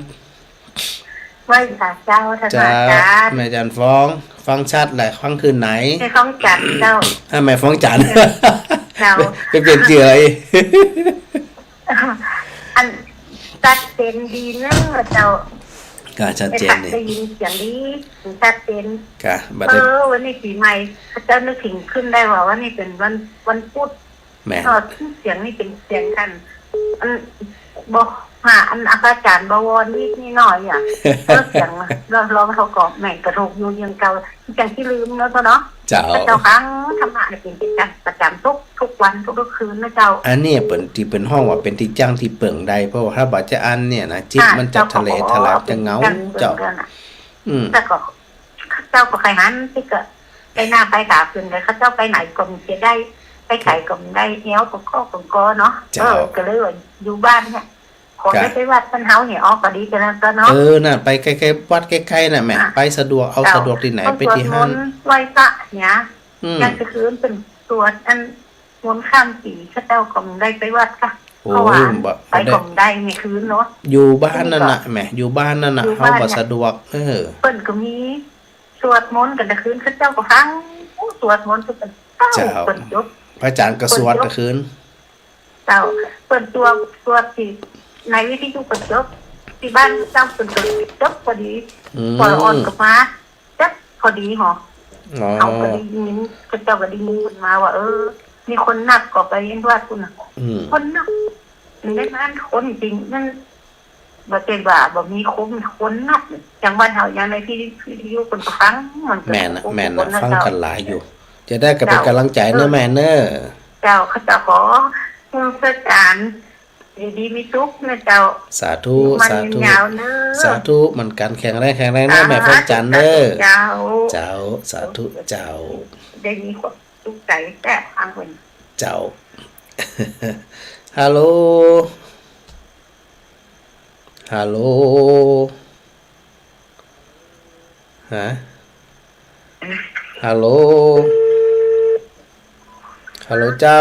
ไหว้สาเจ้า ท่าน เจ้า อาจารย์ แม่จันทร์ฟอง ฟังชัดแหละ ฟังคืนไหน แม่ฟองจันทร์เจ้า อ่ะ แม่ฟองจันทร์ เจ้า ไปเปลี่ยนจื้อเอา อัน ชัดเจนดีเน้อเจ้า ก็ชัดเจนนี่ ได้ยินเสียงดี ชัดเจน ก็บัดนี้ เออ วันนี้ปี๋ใหม่ เจ้านึกเถิงขึ้นได้ว่าวันนี้เป๋นวัน วันพุธ แม่น ก็เสียงนี่เป๋นเสียงอัน อัน บ่ หาอันอาจารย์บวรนิดนิดหน่อยอะ ก็เสียง ลอง ลองเขาก็แม่นกระทบอยู่อย่างเก่า จังสิลืมเนาะเจ้าเนาะ เจ้า เจ้าฟังธรรมะเนี่ยเป๋นกิจประจ๋ำทุก ทุกวันทุกๆคืนนะเจ้า อันนี้เป๋นตี้เป๋นฮ้องว่าเป๋นตี้จั้งตี้เปิ่งได้ เพราะว่าถ้าบ่าจะอั้นเนี่ยนะ จิตมันจะทะเลทลาย จะเหงา เจ้า อืม แต่ก็ เขาเจ้าก็ใค่หันตี้ก็ไปหน้าไปต๋าขึ้นเลย เขาเจ้าไปไหนก็บ่ได้ ไปไสก็บ่ได้ แอวก็ก้อก็ก้อเนาะ เจ้า เออ ก็เลยว่าอยู่บ้านเนี่ย ขอได้ไปวัดบ้านเฮาเนี่ย ออกก็ดีกันแล้วก็เนาะ เออ น่ะ ไปใกล้ๆ วัดใกล้ๆ น่ะแม่ อ่ะ ไปสะดวก เอา เจ้า สะดวกตี้ไหน ไปตี้หั้น สวดมนต์ไหว้พระเนี่ย อืม อย่างแต่คืนเป๋นสวดอัน มนต์ข้ามปี๋ เขาเจ้าก็บ่ได้ไปวัดกะ โอ้ เพราะว่า บ่ ไปก็บ่ได้ บ่ได้ ในคืนเนาะ อยู่บ้านนั่นน่ะแม่ อยู่บ้านนั่นน่ะ อยู่บ้านเนี่ย เฮาบ่สะดวก เออ เปิ้นก็มีสวดมนต์กั๋นแต่คืน เขาเจ้าก็ฟังสวดมนต์เปิ้น เจ้า เปิ้นจบ พระอาจ๋ารย์ก็สวดแต่คืน เจ้า เปิ้นสวด สวดตี้ในวิทยุเปิ้นจบ ตี้บ้านเจ้าเปิ้นก็จบพอดี อืม พออ่อนก็มา จักพอดีหอ อ๋อ เขาก็ได้ยิน เขาเจ้าก็ได้ยินมาว่า เออ มีคนนับก็ไปเห็นวัดพุ้นน่ะ อืม คนนับ ในนั้นคนจริง มันบ่ใจ้ว่าบ่มีคน คนนับ จังหวัดเฮาอย่างในที่ วิทยุคนก็ฟัง มันก็ แม่นน่ะ คน แม่นน่ะ คนนะ ฟังกั๋นหลายอยู่ เจ้า จะได้ก็เป๋นก๋ำลังใจ๋เน้อ เออ แม่เน้อ เจ้า ข้าเจ้าขอ เออ พระอาจ๋ารย์ อยู่ดีมีสุขนะเจ้า สาธุ มัน สาธุ ยาวๆ เน้อ สาธุ เหมือนกั๋น แข็งแรง แข็งแรงเน้อ สาธุ แม่ฟองจันทร์เน้อ เจ้า เจ้า สาธุ เจ้า ได้มีความสุขใจ๋แต๊ฟังเปิ้น เจ้า ฮัลโหล ฮัลโหล ฮะ ฮัลโหล ฮัลโหลเจ้า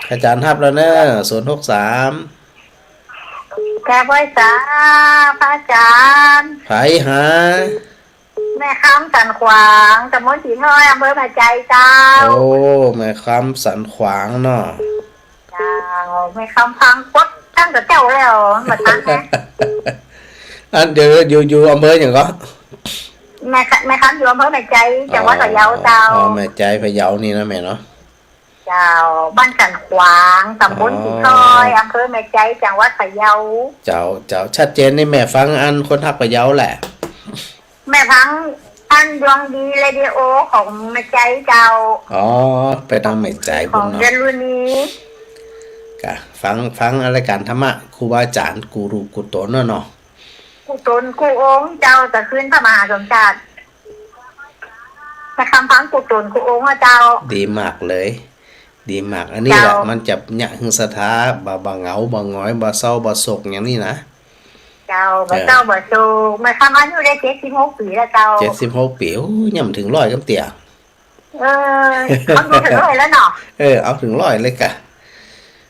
อาจ๋ารย์ฮับแล้วเน้อ ศูนย์หกสาม กราบไหว้สา พระอาจ๋ารย์ ใผหา แม่คำสันขวาง ต๋ำบลสีถ้อย อำเภอแม่ใจเจ้า โอ้ แม่คำสันขวางเนาะ เจ้า แม่คำฟังกดตั้งแต่เจ้าแล้ว มาทันนะ อันเดี๋ยว อยู่ อยู่อำเภอหยังก่อ แม่คะ แม่คำอยู่อำเภอแม่ใจ จังหวัดพะเยาเจ้า อ๋อ แม่ใจพะเยานี่นะแม่เนาะ เจ้า บ้านสันขวาง ต๋ำบลสีถ้อย อ๋อ อำเภอแม่ใจ จังหวัดพะเยา เจ้า เจ้า ชัดเจนนี่แม่ฟังอันคนฮักพะเยาแหละ แม่ฟังอันดวงดีเรดิโอของแม่ใจเจ้า อ๋อ ไปตางแม่ใจ ของ พุ้นเนาะ เดือนลุนี กะ ฟัง ฟังรายก๋านธรรมะ ครูบาอาจ๋ารย์ กู้รูปกู้ต๋นเนาะ กู้ต๋นกู้องค์เจ้า ตะคืนพระมหาสมชาติ แม่คำฟังกู้ต๋นกู้องค์อะเจ้า ดีมากเลย ดีมาก อันนี้แหละ เจ้า มันจะเยียะหื้อศรัทธา บ่ บ่เหงา บ่หงอย บ่เศร้า บ่โศกอย่างนี้นะ เจ้า บ่ เออ เศร้า บ่โศก แม่คำอายุได้เจ็ดสิบหกปี๋แล้วเจ้า เจ็ดสิบหกปี๋ โอ้ย ยังบ่เถิงร้อยกำเตื้อ เออ เขาดูเถิงร้อยแล้วเนาะ เออ เอาเถิงร้อยเลยก่ะ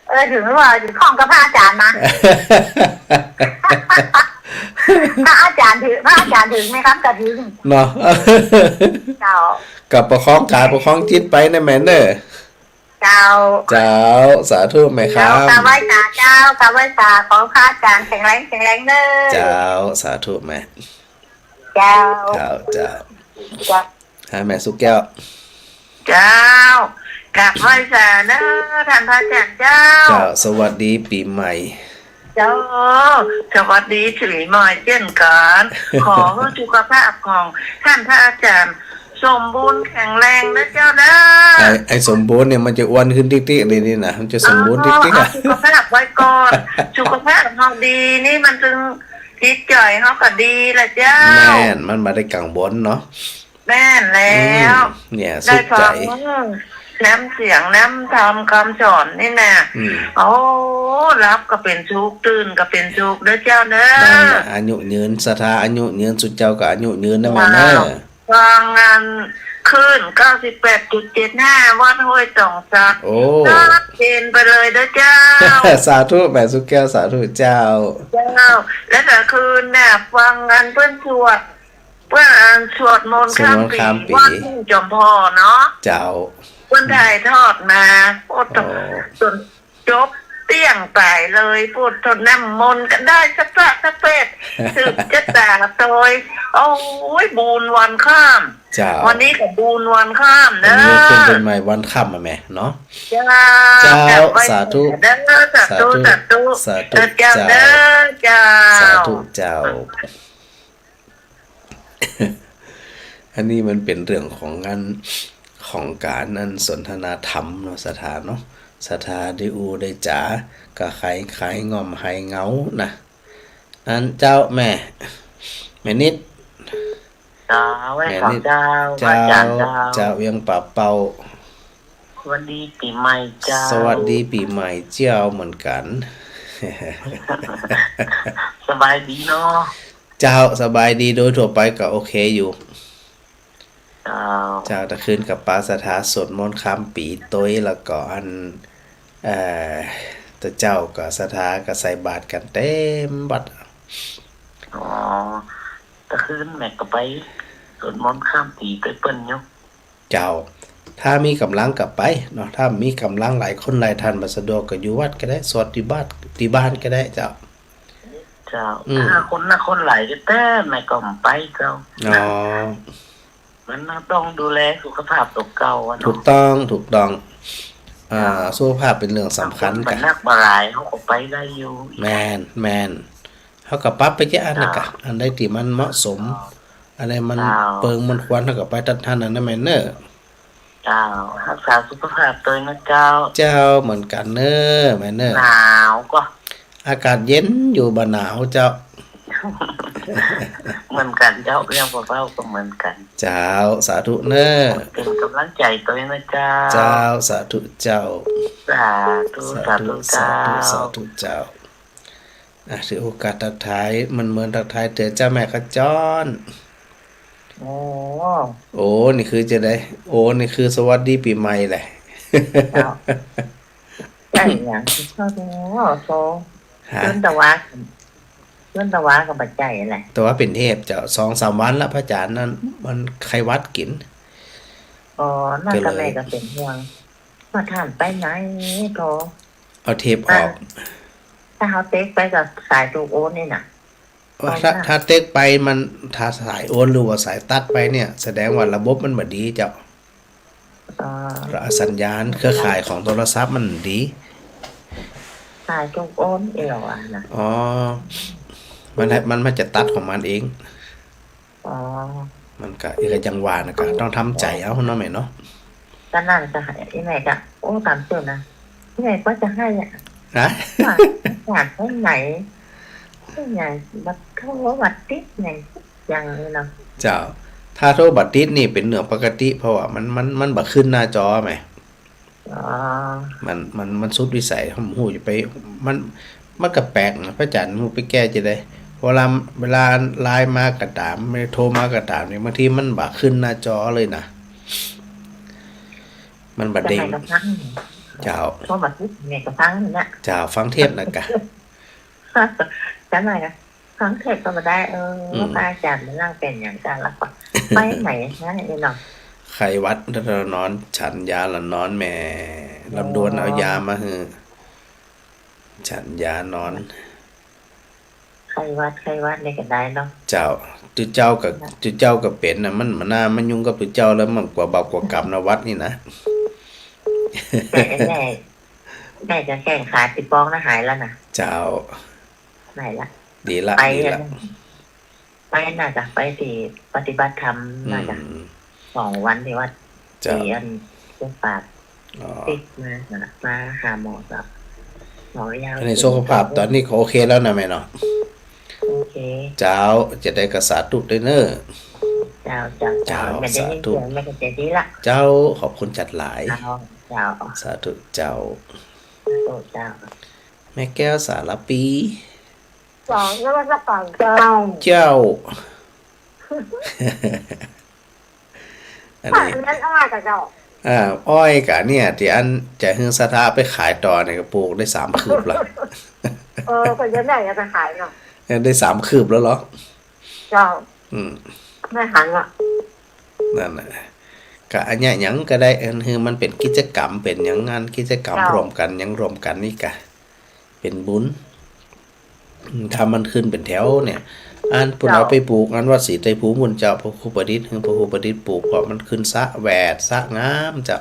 เออ เถิงร้อย เถิงข้องกับพระอาจารย์นะ พระอาจารย์เถิง พระอาจารย์เถิง แม่คำก็เถิง เนาะ เจ้า ก็ประคองกายประคองจิตไปนะแม่เนอะ เจ้า เจ้า สาธุแม่คำ เจ้า กราบไหว้สา เจ้า กราบไหว้สา ขอพระอาจารย์แข็งแรง แข็งแรงเนอะ เจ้า สาธุแม่ เจ้า เจ้า เจ้า เจ้า หาแม่สุแก้ว เจ้า กราบไหว้สาเนอะ ท่านพระอาจารย์เจ้า เจ้า สวัสดีปี๋ใหม่ เจ้า สวัสดีปี๋ใหม่เจ้นกั๋น ขอหื้อสุขภาพของท่านพระอาจารย์สมบูรณ์แข็งแรงนะเจ้าเนอะ ไอ้ ไอ้สมบูรณ์เนี่ยมันจะอ้วนขึ้นติ๊กๆ เลยนี่นะ มันจะสมบูรณ์ติ๊กๆ อ๋อ อะ เอาสุขภาพไว้ก่อน สุขภาพเฮาดีนี่มันจึงจิตใจ๋เฮาก็ดีล่ะเจ้า แม่น มันบ่ได้กังวลเนาะ แม่นแล้ว อืม เนี่ย ได้ฟังสุขใจ๋ น้ำเสียงน้ำธรรมคำสอนนี่นะ อืม โอ้ หลับก็เป๋นสุข ตื่นก็เป๋นสุขเด้อเจ้าเนอะ นั่นแหละ อายุยืน ศรัทธาอายุยืน สุเจ้าก็อายุยืนนะแม่เนอะ เจ้า ฟังอันคลื่น เก้าสิบแปดจุดเจ็ดห้า วัดห้วยตองสัก โอ้ ชัดเจนไปเลยเด้อเจ้า สาธุแม่สุแก้ว สาธุเจ้า เจ้า แล้วก็คืนน่ะ ฟังอันเปิ้นสวด เปิ้นอันสวดมนต์ข้ามปี๋ สวดมนต์ข้ามปี๋ วัดทุ่งจอมพอเนาะ เจ้า เปิ้นถ่ายทอดมา โอ้ โอ้ จนจบเตี้ยงไปเลย พูดทนน้ำมนต์ก็ได้สะพระสะเพท สืบจะต๋าตอย โอ้ย บุญวันข้าม เจ้า วันนี้ก็บุญวันข้ามเนอะ อันนี้ขึ้นเป๋นใหม่วันข้ามอะแม่เนาะ เจ้า เจ้า กราบไหว้สาธุ เด้อ สาธุ สาธุ สาธุ สาธุ เจ้า เจ้า เด้อ เจ้า สาธุเจ้า อันนี้มันเป๋นเรื่องของอัน ของก๋านอันสนทนาธรรมเนาะ ศรัทธาเนาะ ศรัทธาได้อู้ได้จ๋า ก็คลาย คลายง่อมหายเหงานะ อันเจ้าแม่ แม่นิด เจ้า ไหว้ แม่นิด เจ้า เจ้า พระอาจารย์เจ้า เจ้าเวียงป่าเป้า สวัสดีปี๋ใหม่เจ้า สวัสดีปี๋ใหม่เจ้าเหมือนกั๋น สบายดีเนาะ เจ้า สบายดี โดยทั่วไปก็โอเคอยู่ เจ้า เจ้า ตะคืนก็ปาศรัทธาสวดมนต์ข้ามปี๋ตวย แล้วก็อัน เอ่อ ตะเจ้าก็ศรัทธาก็ใส่บาตรกั๋นเต็มวัด อ๋อ ตะคืนแม่ก็ไปสวดมนต์ข้ามปี๋ตวยเปิ้นอยู่ เจ้า ถ้ามีก๋ำลังก็ไปเนาะ ถ้ามีก๋ำลังหลายคนหลายท่านบ่สะดวกก็อยู่วัดก็ได้ สวดตี้บ้าน ตี้บ้านก็ได้เจ้า เจ้า อืม ถ้าคนนะคนหลายก็แต๊แม่ก็บ่ไปเจ้า อ๋อ มันต้องดูแลสุขภาพตั๋วเก่าอะเนาะ ถูกต้อง ถูกต้อง อ่า เจ้า สุขภาพเป๋นเรื่องสำคัญ ถ้าคนบ่นักบ่หลายเขาก็ไปได้อยู่ แม่น แม่น เขาก็ปรับไปเจ้าอันนั้นกะ เจ้า อันใดตี้มันเหมาะสม เจ้า อันใดมัน เจ้า เปิงมันควร เขาก็ไปตั๊ดหั้นอันนั้นแม่นเนอะ เจ้า ฮักษาสุขภาพตวยนะเจ้า เจ้า เหมือนกั๋นเนอะแม่เนอะ หนาวก็ อากาศเย็นอยู่บ่หนาวเจ้า เหมือนกั๋นเจ้า เวียงป่าเป้าก็เหมือนกั๋น เจ้า สาธุเนอะ เป๋นก๋ำลังใจ๋ตวยนะเจ้า เจ้า สาธุเจ้า สาธุ สาธุ สาธุเจ้า สาธุ สาธุเจ้า อ่ะ ถือโอกาสตั๊กทาย เหมือนๆ ตั๊กทายเตื้อเจ้าแม่ขจร โอ้ โอ้ นี่คือจะได โอ้ นี่คือสวัสดีปี๋ใหม่แหละ เจ้า ใจ้หยัง โอ้โธ่ ฮะ เชิญตะวา เชิญตะวาก็บ่ใจ้แหละ ตะวาเป๋นเทพเจ้า สองสามวันละ พระอาจารย์นั่น มันไข้หวัดกิ๋น อ๋อ นั่นก็ ก็เลย แม่ก็เป๋นห่วง ว่าท่านไปไหนโธ่ เอาเทปออก ถ้า ถ้าเฮาเต๊กไปก็สายถูกโอนนี่น่ะ ว่าถ้า ถ้าเต๊กไปมัน ถ้าสายโอนหรือว่าสายตั๊ดไปเนี่ย แสดงว่าระบบมันบ่ดีเจ้า อ๋อ สัญญาณเครือข่ายของโทรศัพท์มันดี สายถูกโอนเอี่ยวอะนะ อ๋อ มัน มัน มันจะตั๊ดของมันเอง อ๋อ มันก็ อีกอย่างว่านะ ก็ต้องทำใจ๋เอาเนาะแม่เนาะ ก็นั่นก็ให้ อีแม่ก็ โอ้ ต๋ามเตื้อนะ อีแม่ก็จะให้อะ ฮะ ว่า ว่าไปไหน ไปไหน บัดโทรบัดติดไหน อย่างนี้เนาะ เจ้า ถ้าโทรบัดติดนี่เป๋นเรื่องปกติ เพราะว่ามัน มัน มันบ่ขึ้นหน้าจอแหม อ๋อ มัน มัน มันสุดวิสัย ผมบ่ฮู้จะไป มัน มันก็แปลกนะ พระอาจารย์ บ่ฮู้ไปแก้จะใด เวลา เวลาไลน์มาก็ต๋าม โทรมาก็ต๋ามนี่ บางทีมันบ่ขึ้นหน้าจอเลยนะ มันบ่เด้ง จะไหนก็ฟัง เจ้า โทรมาปุ๊บ ไหนก็ฟังนะ เจ้า ฟังเทปน์นะกะ จะไหนก็ ฟังเทปน์ก็บ่ได้ เออ อืม พระอาจารย์มานั่งเป๋นหยังกาละ ไปไหนนะ ไอ้น้อง ไข้หวัดละนอน ฉันยาละนอน แม่ลำดวน อ๋อ เอายามาหื้อ ฉันยานอน ไข้หวัด ไข้หวัดนี่ก็ได้เนาะ เจ้า ตุ๊เจ้าก็ ตุ๊เจ้าก็เป๋นนะ มัน มันน่ามายุ่งกับตุ๊เจ้าแล้ว มันกั๋วบาปกั๋วกรรมนะ หวัดนี่นะ แต่แม่ แม่ก็แข้งขาตี้ปองนะ หายแล้วนะ เจ้า ไหนละ ดีละ ไป ดีละ อัน ไปน่าจะไปตี้ปฏิบัติธรรม อืม น่าจะ สองวันตี้วัด เจ้า ตี้อัน เจ้าปาก อ๋อ ติดมา มาหาหมอกับหมอยาว อันนี้สุขภาพต๋อนนี้ก็โอเคแล้วนะแม่เนาะ โอเค เจ้า จะใดก็สาธุตวยเน่อ เจ้า เจ้า เจ้า เจ้า แม่ได้ยินเสียง สาธุ แม่ก็จะดีละ เจ้า ขอบคุณจัดหลาย เจ้า เจ้า สาธุเจ้า สาธุเจ้า แม่แก้วสารปี กราบนมัสก๋านเจ้า เจ้า อันนี้ อ้อยกะเจ้า อ่า อ้อยกะเนี่ย ตี้อันจะหื้อศรัทธาไปขายต่อเนี่ย ก็ปลูกได้สามคืบแล้ว เออ ก็ยังได้เอาไปขายเนาะ เออ ได้สามคืบแล้วเหรอ เจ้า อืม ไม่หันละ นั่นน่ะ กะอันเนี้ยหยังก็ได้ อันหื้อมันเป๋นกิจกรรม เป๋นหยัง งานกิจกรรม เจ้า ร่วมกั๋น หยังร่วมกั๋นนี่กะ เป๋นบุญ อืม ถ้ามันขึ้นเป๋นแถวเนี่ย อันปุ้น เจ้า เอาไปปลูก อันวัดศรีไตรภูมิปุ้นเจ้า พระครูประดิษฐ์ หื้อพระครูประดิษฐ์ปลูก เพราะมันขึ้นสะแหวด สะงามเจ้า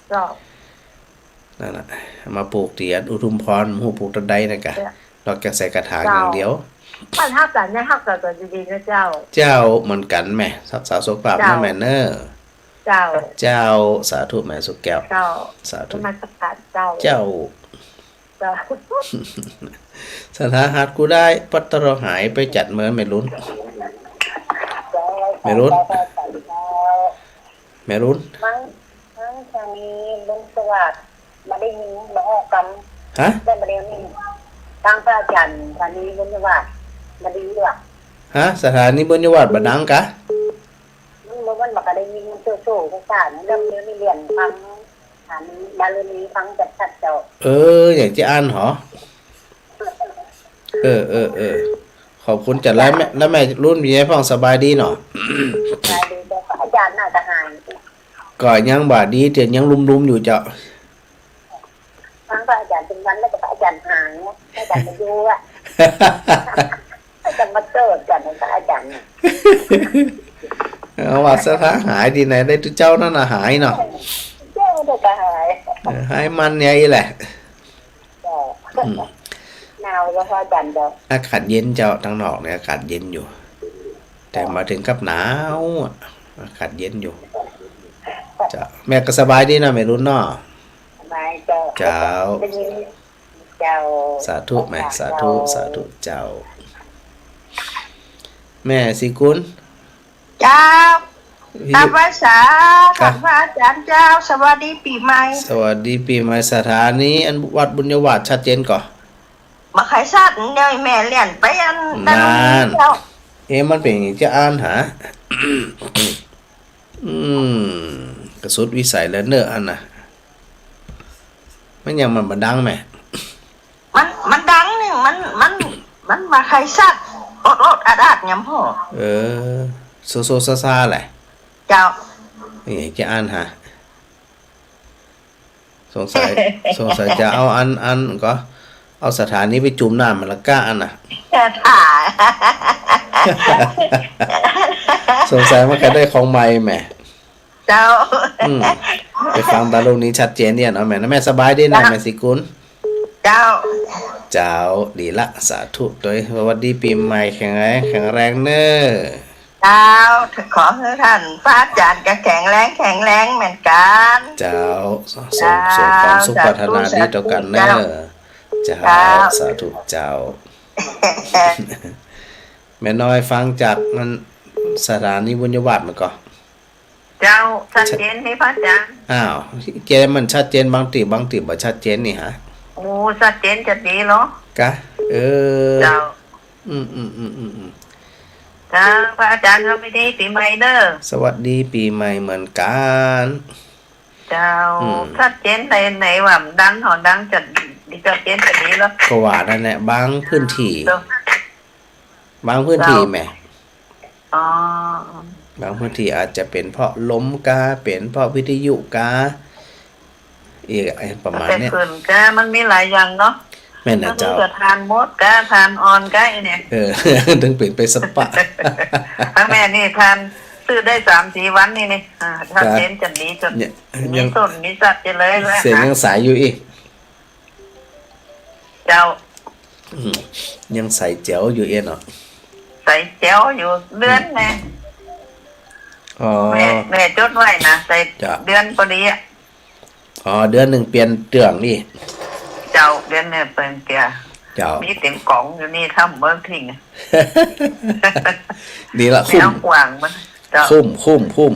เจ้า นั่นน่ะ มาปลูกตี้อันอุทุมพร บ่ฮู้ปลูกตรงใดนะกะ เจ้า นอกจากใส่กระถางอย่างเดียว เจ้า บ้านฮักกั๋นเนี่ย ฮักกั๋นดีๆ นะเจ้า เจ้า เหมือนกั๋นแม่ รักษาสุขภาพนะแม่เน่อ เจ้า เจ้า สาธุแม่สุขแก้ว เจ้า สาธุ นมัสก๋านเจ้า เจ้า เจ้า ศรัทธาหาดกู้ได้ ปัตตะรอหายไปจัดเมินแม่ลุน แม่ลุน แม่ลุน มั้ง มั้งจะมีบุญสวัสดิ์ บ่ได้ยิน บ่ออกกำ ฮะ ได้บ่ได้ยิน ฟังพระอาจารย์ สถานีบุญสวัสดิ์ บ่ดีว่ะ ฮะ สถานีบุญสวัสดิ์บ่ดังกะ มัน มันบ่ได้ยิน มันโซ่ๆ ซ่าๆ นะ เรื่องนี้นี่เรียนฟัง อันบารมีฟังชัดๆ เจ้า เออ อยากจะอ่านหรอ เออ เออ เออ ขอบคุณจัดหลายแม่ แล้วแม่ลุนเปียงใหญ่พ่องสบายดีเนาะ สบายดีเจ้า อาจารย์น่าจะหาย ก็ยังบ่ดี แต่ยังลุ่มๆ อยู่เจ้า ฟังพระอาจารย์เป๋นวันแล้วก็พระอาจารย์หาย พระอาจารย์มาอยู่อะ พระอาจารย์มาเกิดกัน พระอาจารย์เนี่ย เอาว่าศรัทธาหายตี้ไหนได้ ตุ๊เจ้านั่นน่ะหายเนาะ เจ้าเดี๋ยวก็หาย เออ หายมันใหญ่แหละ เจ้า อืม หนาวแล้วพระอาจารย์เจ้า อากาศเย็นเจ้า ตางนอกเนี่ยอากาศเย็นอยู่ แต่มาเถิงกับหนาวอะ อากาศเย็นอยู่ เจ้า แม่ก็สบายดีเนาะ แม่ลุนเนาะ สบายเจ้า เจ้า ได้ยิน เจ้า สาธุแม่ สาธุ สาธุเจ้า แม่ศรีกุล เจ้า อยู่ กราบไหว้สา ครับ ท่านพระอาจารย์เจ้า สวัสดีปี๋ใหม่ สวัสดีปี๋ใหม่ สถานีอันวัดบุญญาวาสชัดเจนก่อ บ่ใค่ชัด เดี๋ยวแม่เลี่ยนไปอัน นั่น เจ้า เอ๊ะ มันเป๋นหยังจะอ่านหา อืม ก็สุดวิสัยแล้วเน่ออันน่ะ มันหยังมันบ่ดังแม่ มัน มันดังนี่ มัน มัน มันบ่ใค่ชัด อดๆ อัดๆ หยังพ่อ เออ โซ่ๆ ซ่าๆ แหละ เจ้า นี่จะอ่านหา สงสัย สงสัยจะเอาอัน อันก็ เอาสถานีไปจุ่มน้ำมันละก้าอันน่ะ ถ่าย สงสัยมันก็ได้ของใหม่แหม เจ้า อืม ไปฟังตาลูกนี้ชัดเจนเนี่ยเนาะแม่นะ แม่สบายดีนะ เจ้า แม่ศรีกุล เจ้า เจ้า ดีละ สาธุตวย สวัสดีปี๋ใหม่ แข็งแรง แข็งแรงเน่อ เจ้า ขอหื้อท่านพระอาจารย์ก็แข็งแรง แข็งแรงเหมือนกั๋น เจ้า ส่ง เจ้า ส่งความสุข สาธุ ปรารถนาดีต่อกั๋นเน่อ สาธุ เจ้า เจ้า สาธุเจ้า แม่น้อยฟังจากมันสถานีบุญญาวาสมันก่อ เจ้า ชัดเจนนี่พระอาจารย์ อ้าว เจ้า มันชัดเจนบางตี้ บางตี้บ่ชัดเจนนี่ฮะ โอ้ ชัดเจนจะดีเหรอ กะ เออ เจ้า อืม อืม อืม อืม อืม เจ้า พระอาจารย์ สวัสดีปีใหม่เด้อ สวัสดีปีใหม่เหมือนกัน เจ้า อืม ชัดเจนใน ในว่ามันดัง หอดังจะดี ชัดเจนจะดีเหรอ ก็ว่านั่นแหละ บางพื้นที่ เจ้า บางพื้นที่ เจ้า แหม อ๋อ บางพื้นที่อาจจะเป๋นเพราะลมกา เป๋นเพราะวิทยุกา อีกอะ ประมาณเนี้ย แต่ขึ้นกา มันมีหลายอย่างเนาะ แม่นนะ มันมี เจ้า ก็ถ่านหมดกา ถ่านอ่อนกา ไอ้เนี่ย เออ ถึงเป๋นไปสปะ ทั้งแม่นี่ถ่านซื้อได้สามสี่วันนี่นี่ อ่า ชัดเจนจะดีจน เนี่ย มี ยัง ส้นมีสัตว์จะเลยละ เสียงยังใสอยู่อีก เจ้า อืม ยังใสแจ๋วอยู่เอี้ยเนาะ ใสแจ๋วอยู่ เดือนแน่ อ๋อ แม่ แม่จดไว้นะ ใส เจ้า เดือนปอดีอะ อ๋อ เดือนนึ่งเปลี่ยนเตื้องนี่ เจ้า เดือนนึ่งเปลี่ยนเตื้อง เจ้า มีเต็มก๋องอยู่นี่ ถ้าเมืองทิ้งอะ นี่ละ ไม่เอา คุ้ม กว้างมัน เจ้า คุ้ม คุ้ม คุ้ม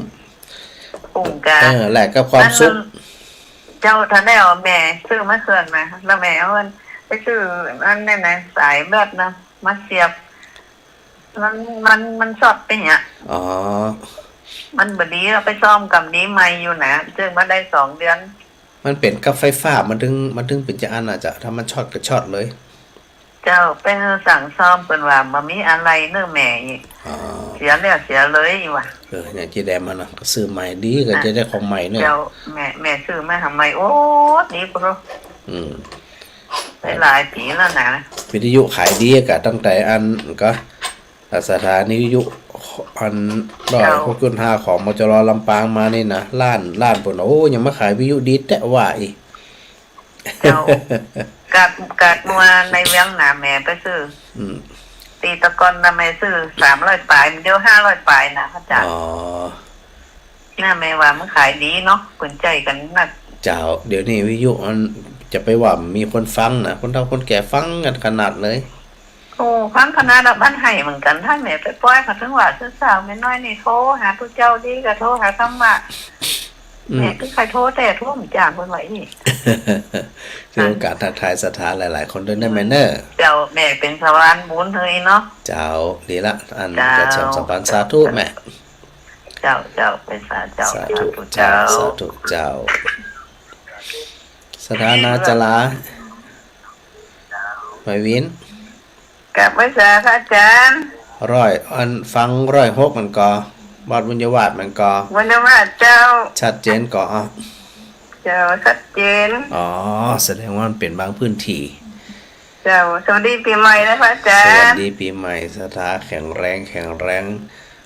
คุ้มกา เออ แลกกับความสุข อันนั้น เจ้า ถ้าได้เอาแม่ซื้อมาเครื่องนะ แล้วแม่เอาอันไปซื้ออันนั้นนะ สายเลือดนะ มาเสียบ มัน มัน มันช็อตไปเนี่ย อ๋อ มันบ่ดี เอาไปซ่อมกำดีใหม่อยู่นะ ซื้อมาได้สองเดือน มันเป๋นกับไฟฟ้า มันถึง มันถึงเป๋นจะอันน่ะเจ้า ถ้ามันช็อตก็ช็อตเลย เจ้า ไปสั่งซ่อมเปิ้นว่าบ่มีอะไรเน้อแม่อีก อ๋อ เสียแล้วเสียเลยอีกว่ะ เออ เนี่ย เจ๊แดงมันน่ะ ก็ซื้อใหม่ดี ก็ อ่ะ จะได้ของใหม่เน้อ เจ้า แม่ แม่ซื้อมาทำไม โอ้ ดีกว่า อืม หลายๆ ปี๋แล้วนะ วิทยุขายดีกะ ตั้งแต่อันก็ สถานีวิทยุอัน เจ้า ร้อยหกจุดห้า ของ มจร ลำปางมานี่นะ ล้าน ล้านปุ้น โอ้ ยังมาขายวิทยุดีแต๊ว่าอีก เจ้า กัด กัดมัวในเวียงหนาแม่ไปซื้อ อืม ตี้ตะก่อนนะแม่ซื้อสามร้อยป๋าย เดี๋ยวห้าร้อยป๋ายนะอาจารย์ อ๋อ น่าแม่ว่ามันขายดีเนาะ เปิ้นใจ๊กั๋นนัก เจ้า เดี๋ยวนี้วิทยุมันจะไปว่ามีคนฟังนะ คนเฒ่าคนแก่ฟังกั๋นขนาดเลย โอ้ ฟังขนาดละ บ้านไห้เหมือนกั๋น ถ้าแม่ไปป้อยเขาถึงว่า สาวๆ แม่น้อยนี่โทรหาตุ๊เจ้าดีกว่าโทรหาธรรมะ อืม แม่ก็ใค่โทรแต่โทรบ่จ้างเปิ้นว่าอี้ ถือโอกาสทักทายศรัทธาหลายๆ คนด้วยนะแม่เน้อ เจ้า แม่เป๋นสะพานบุญหื้อเนาะ เจ้า ดีละ อัน เจ้า จะเชื่อมสัมพันธ์ สาธุแม่ เจ้า เจ้า เป๋นสา เจ้า สาธุ สาธุ เจ้า เจ้า สาธุเจ้า สถานะจลา ไหมวิน กราบไหว้สาพระอาจารย์ ร้อย อันฟังร้อยหกมันก็ วัดบุญญาวาสมันก็ บุญญาวาสเจ้า ชัดเจนก็ อ่ะ เจ้า ชัดเจน อ๋อ แสดงว่ามันเป๋นบางพื้นที่ เจ้า สวัสดีปี๋ใหม่นะพระอาจารย์ สวัสดีปี๋ใหม่ ศรัทธาแข็งแรง แข็งแรง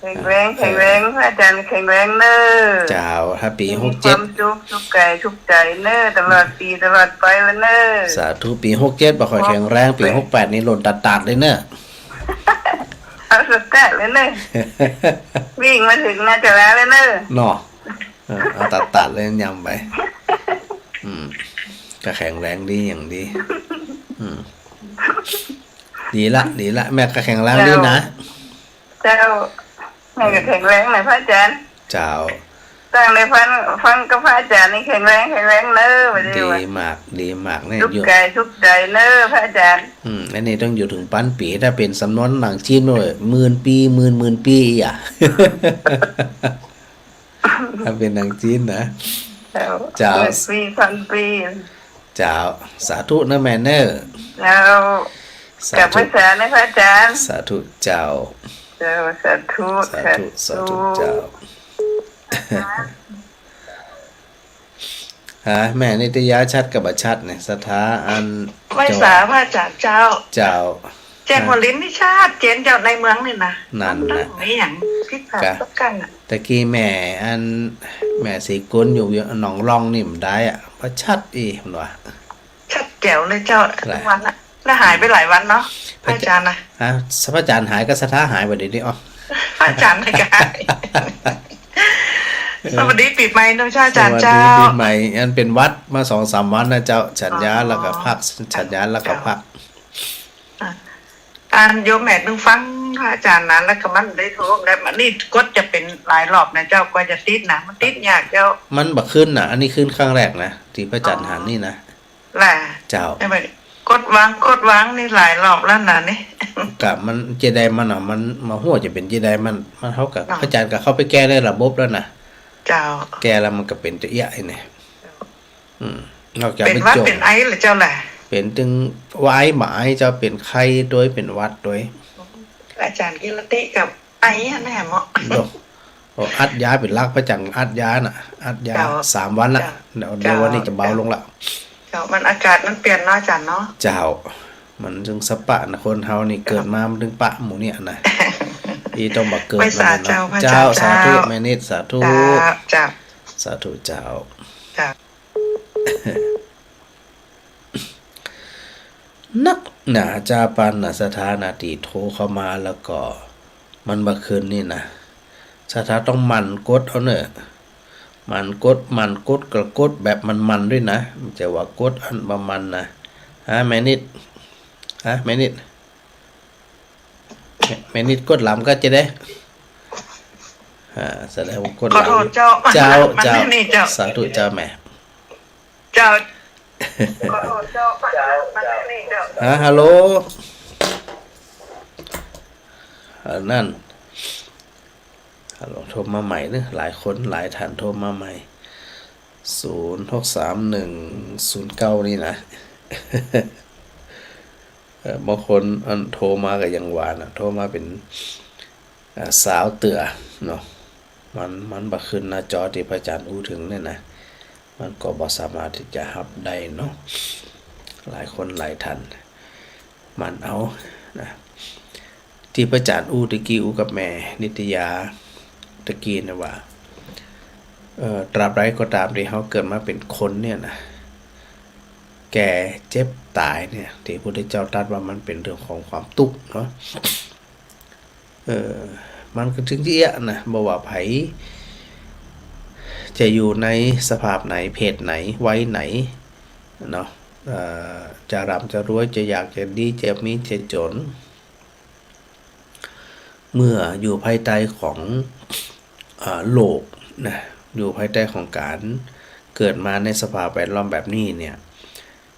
แข็งแรง แข็งแรง พระอาจารย์แข็งแรงเน้อ เจ้า ถ้าปี๋หกเจ็ด มีความสุข สุขกาย สุขใจ๋เน้อ ตลอดปี๋ ตลอดไปเลยเน้อ สาธุ ปี๋หกเจ็ดบ่ค่อยแข็งแรง ปี๋หกแปดนี่ล่นตัดๆ เลยเน้อ เอาสุดๆ เลยเน้อ วิ่งมาถึงนาจาราเลยเน้อ เนาะ เออ เอาตัดๆ เลย ยำไป อืม ก็แข็งแรงดีอย่างดี อืม ดีละ ดีละ แม่ก็แข็งแรงดีนะ เจ้า แม่ก็แข็งแรงนะพระอาจารย์ เจ้า ตั้งแต่ฟัง ฟังกับพระอาจารย์นี่แข็งแรง แข็งแรงเน้อ ว่าดี ดี ว่ะ มาก ดีมากเนี่ย สุขกาย สุขใจ๋เน้อพระอาจารย์ อืม อันนี้ต้องอยู่ถึงปันปี๋ ถ้าเป๋นสำนวนหนังจีนเลย หมื่นปี๋ หมื่น หมื่นปี๋อ่ะ ถ้าเป๋นหนังจีนนะ เจ้า เจ้า หมื่นปี๋ พันปี๋ เจ้า สาธุนะแม่เน้อ เจ้า สาธุ กราบไหว้สานะพระอาจารย์ สาธุเจ้า เจ้า สาธุ สาธุ สาธุ สาธุเจ้า ฮะ แม่นิตยา ชัดกับบ่ชัดเนี่ย ศรัทธาอัน ไหว้สาพระอาจารย์เจ้า เจ้า แจ้งหัวลิ้นนี่ชัดเจนเจ้า ในเมืองนี่นะ นั่นนะ มันบ่มีหยังผิดพลาดสักอย่างอะ ตะกี้แม่อัน แม่ศรีกุลอยู่หนองล่องนี่มันได้อะ บ่ชัดอีกมันว่า ชัดแจ๋วเลยเจ้า อะไร ทุกวันอะ แล้วหายไปหลายวันเนาะ พระอาจารย์นะ ฮะ พระอาจารย์หายก็ศรัทธาหายไปเดี๋ยวนี้ อ๋อ พระอาจารย์หายก็หาย สวัสดีปี๋ใหม่เนาะเจ้า อาจารย์เจ้า สวัสดีปี๋ใหม่ อันเป๋นหวัดมาสองสามวันนะเจ้า ฉันยาแล้วก็พัก อ๋อ ฉันยาแล้วก็พัก อ่ะ อันโยมแม่นึ่งฟัง พระอาจารย์นานแล้วก็มันได้โทร แล้วมันนี่กดจะเป๋นหลายรอบนะเจ้า กว่าจะติดนะ มันติดยากเจ้า มันบ่ขึ้นน่ะ อันนี้ขึ้นครั้งแรกนะ ตี้พระอาจารย์หันนี่นะ แหละ เจ้า ใช่ไหม กดวาง กดวางนี่หลายรอบแล้วนะนี่ กะมันจะใดมันอ่ะ มันมาหัวจะเป๋นจะใดมัน มันเฮากะ เนาะ พระอาจารย์กะเข้าไปแก้ในระบบแล้วนะ เจ้า แก้แล้วมันกะเป๋นจะเอี้ยะไอ้เนี่ย อืม นอกจาก เป๋นหวัด ไปจ่ง เป๋นไอเหรอเจ้าแหละ เป๋นตึงไอบ่าไอเจ้า เป๋นไข้ตวย เป๋นหวัดตวย อาจารย์กิรติกับไออะแน่เหมาะ โด โอ้ อัดยาเป๋นหลัก พระอาจารย์อัดยาน่ะ อัดยา เจ้า สามวันละ เจ้า เดี๋ยว เดี๋ยววันนี้จะเบาลงละ เจ้า มันอากาศมันเปลี่ยนเนาะอาจารย์เนาะ เจ้า มันจึงสะปะนะ คนเฮานี่เกิดมามันจึงปะหมู่เนี่ยนะ อีต้องบ่เกิด ไม่สา มาเนี่ยนะ เจ้า พระอาจารย์ เจ้า สาธุ เจ้า แม่นิด สาธุ เจ้า เจ้า สาธุเจ้า เจ้า นักหนาจ้าปานน่ะ ศรัทธานาตี้โทรเข้ามาแล้วก็มันบ่ขึ้นนี่นะ ศรัทธาต้องหมั่นกดเอาเน่อ หมั่นกด หมั่นกด ก็กดแบบมันๆ ด้วยนะ บ่ใจ้ว่ากดอันบ่มันๆ นะ ฮะ แม่นิด ฮะ แม่นิด แม่ แม่นิดกดลำก็จะได้ อ่า แสดงว่ากดลำ ขอโทษเจ้า เจ้า มัน เจ้า ไม่มีเจ้า สาธุเจ้าแม่ เจ้า ขอโทษเจ้า มันไม่มีเจ้า ฮะ ฮัลโหล อ่า นั่น ฮัลโหล โทรมาใหม่เนอะ หลายคนหลายท่านโทรมาใหม่ ศูนย์หกสามหนึ่งศูนย์เก้า นี่นะ เอ่อ บางคนอันโทรมาก็ยังว่านะ โทรมาเป๋น อ่า สาวเตื้อเนาะ มัน มันบ่ขึ้นหน้าจอตี้พระอาจารย์อู้เถิงเนี่ยนะ มันก็บ่สามารถตี้จะฮับได้เนาะ หลายคนหลายท่าน หมั่นเอานะ ตี้พระอาจารย์อู้ตะกี้ อู้กับแม่นิตยาตะกี้นะว่า เอ่อ ตราบใดก็ตามตี้เฮาเกิดมาเป๋นคนเนี่ยนะ แก่เจ็บต๋ายเนี่ย ตี้พระพุทธเจ้าตรัสว่ามันเป๋นเรื่องของความตุ๊กข์เนาะ เออ มันก็จึงจะเอี้ยะนะ บ่ว่าใผจะอยู่ในสภาพไหน เพศไหน วัยไหน เนาะ เอ่อ จะร่ำจะรวย จะยากจะดี จะมีจะจ๋น เมื่ออยู่ภายใต้ของ เอ่อ โลกนะ อยู่ภายใต้ของก๋านเกิดมาในสภาพแวดล้อมแบบนี้เนี่ย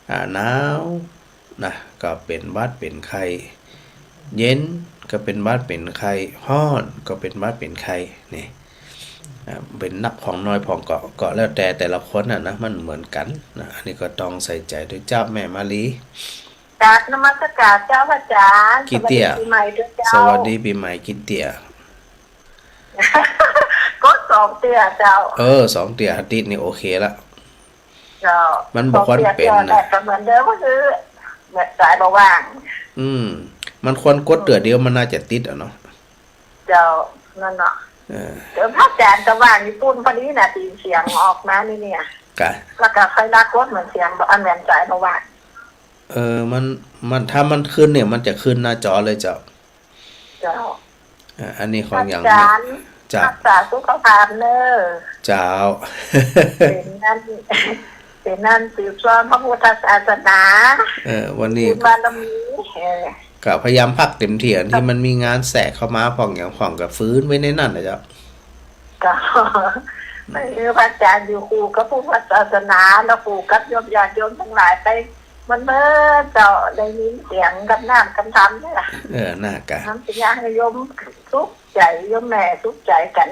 อ่า หนาวนะ ก็เป๋นหวัดเป๋นไข้ เย็นก็เป๋นหวัดเป๋นไข้ ฮ้อนก็เป๋นหวัดเป๋นไข้ นี่ อ่า เป๋นนักพ่องน้อยพ่องก็ ก็แล้วแต่แต่ละคนน่ะนะ มันเหมือนกั๋นนะ อันนี้ก็ต้องใส่ใจ๋ตวยเจ้าแม่มาลี กราบนมัสการเจ้าพระอาจารย์ กี่เตี้ย สวัสดีปีใหม่ด้วยเจ้า สวัสดีปีใหม่ กี่เตี้ย ก็สองเตี้ยเจ้า เออ สองเตี้ย อาทิตย์นี่โอเคละ เจ้า มันบ่ควรเป๋นนะ สองเตี้ยเตี้ยแรกก็เหมือนเดิม ก็คือแบบสายบ่ว่าง อืม มันควรกดเตื้อเดียวมันน่าจะติดอะเนาะ เจ้า นั่นเนาะ เออ เดี๋ยวพระอาจารย์ก็ว่างอยู่ปู๊นพอดีนะ ตี้เสียงออกมานี่เนี่ย กะ แล้วก็ค่อยลากกดเหมือนเสียงบ่ อันเหมือนสายบ่ว่าง เออ มัน มัน ถ้ามันขึ้นเนี่ย มันจะขึ้นหน้าจอเลยเจ้า เจ้า อ่ะ อันนี้ของอย่าง อาจารย์ เจ้า รักษาสุขภาพเน่อ เจ้า เป๋นนั่น เป๋นนั่นสืบทอดพระพุทธศาสนา เออ วันนี้ บุญบารมี เออ ก็พยายามพักเต็มที่ อันตี้มันมีงานแทรกเข้ามาพ่องอย่างพ่องก็ฝืนไว้ในนั้นนะเจ้า เจ้า อืม เออ พระอาจารย์อยู่คู่กับพุทธศาสนา แล้วคู่กับโยมญาติโยมตังหลายไป มันเมิดเจ้า ได้ยินเสียงกับน้ำกับธรรมเนี่ย เออ น่ากะ น้ำสัญญาให้โยมสุขใจ๋ โยมแม่สุขใจ๋กั๋น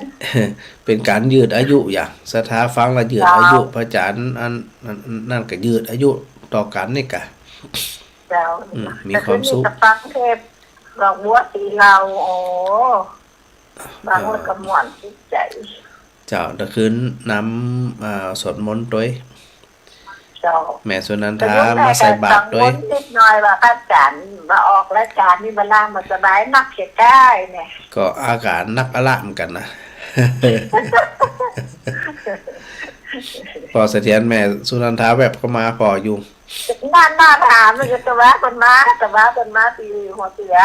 เป๋นก๋านยืดอายุอย่าง ศรัทธาฟังแล้วยืดอายุ เจ้า พระอาจารย์อัน อัน อันนั่นก็ยืดอายุต่อกั๋นนี่กะ เจ้า อืม มีความสุข แต่คืนนี้ก็ฟังเทศน์ดอกบัวสีเหล่า โอ้ ฟังแล้วก็ม่วนจิตใจ๋ เจ้า แต่คืนนำ อ่า สวดมนต์ตวย เจ้า แม่สุนันทา แต่โยมแม่ มาใส่บาตรตวย ก็กังวลนิดหน่อยว่าพระอาจารย์มาออกรายการนี่ เวลาบ่สบายนักเสียก้ายเนี่ย ก็อาก๋านนักอะละเหมือนกั๋นนะ ป้อเสถียร แม่สุนันทาแวบเข้ามา ป้ออยู่ นั่นน่าถามเลย แต่ว่าเปิ้นมา แต่ว่าเปิ้นมาตี้หัวเสือ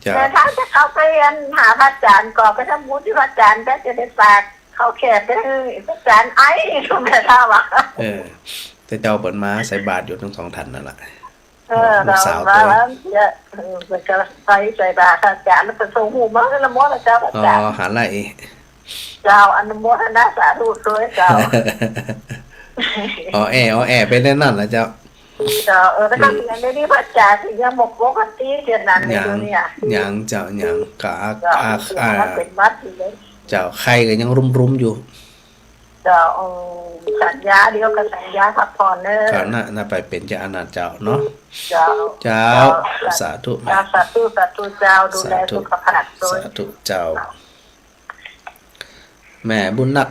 เจ้า แต่ถ้าจะเข้าไปอันหาพระอาจารย์ก็ไปทำบุญตี้พระอาจารย์ แต่จะได้ฝากข้าวแขกไปหื้อพระอาจารย์ไอ้ แม่ถามว่า เออ แต่เจ้าเปิ้นมาใส่บาตรอยู่ตึงสองท่านนั่นแหละ เออ ลูกสาว เจ้า ตัว ว่าแล้วเนี่ย เออ เปิ้นก็ใส่ ใส่บาตรอาจ๋ารย์ แล้วเปิ้นส่งฮูปมาหื้อละหมดแล้วเจ้า อาจ๋ารย์ อ๋อ หาละอี้ เจ้า อนุโมทนาสาธุตวยเจ้า อ่อแอ่ อ่อแอ่ไปแน่นั้นละเจ้า เจ้า เออ แล้วก็ อืม เดี๋ยวนี้พระอาจ๋ารย์ยังบ่ปกติเดี๋ยวนั้นเลย ยัง เดี๋ยวนี้อะ ยังเจ้า ยัง ก็อา เจ้า อา เดี๋ยว อ่า มันเป๋นหวัดอยู่เลย เจ้า ไข้ก็ยังรุมๆ อยู่ เจ้า เออ ฉันยา เดี๋ยวก็ฉันยาพักผ่อนเน่อ ก็น่า น่าไปเป๋นจะอันนั้นเจ้าเนาะ เจ้า เจ้า เจ้า สาธุ เจ้า สาธุ สาธุเจ้า ดูแล สาธุ สุขภาพตวย สาธุเจ้า แม่บุญนัก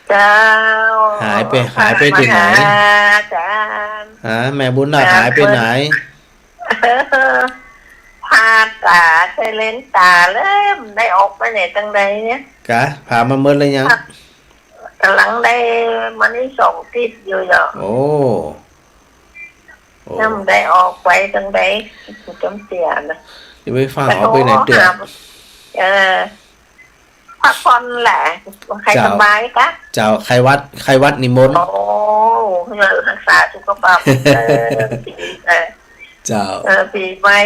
เจ้า หายไป หายไปตี้ไหน มาหาอาจ๋ารย์ ฮะ แม่บุญนัก หายไปไหน ผ่าต๋า ใส่เลนส์ต๋า แล้วบ่ได้ออกไปไหนตังใดเนี่ย กะ ผ่ามาเมิดแล้วยัง กำลังได้มานี่สองอาทิตย์อยู่เจ้า โอ้ โอ้ ยังบ่ได้ออกไปตังใด จ๋ำเสียนะ จะไปฟังออกไปไหนเตื้อ เออ พักผ่อนแหละ ใคร เจ้า สบายกะ เจ้า ใครวัด ใครวัดนิมนต์ โอ้ เออ รักษาสุขภาพ เออ เออ เจ้า เออ ปี๋ใหม่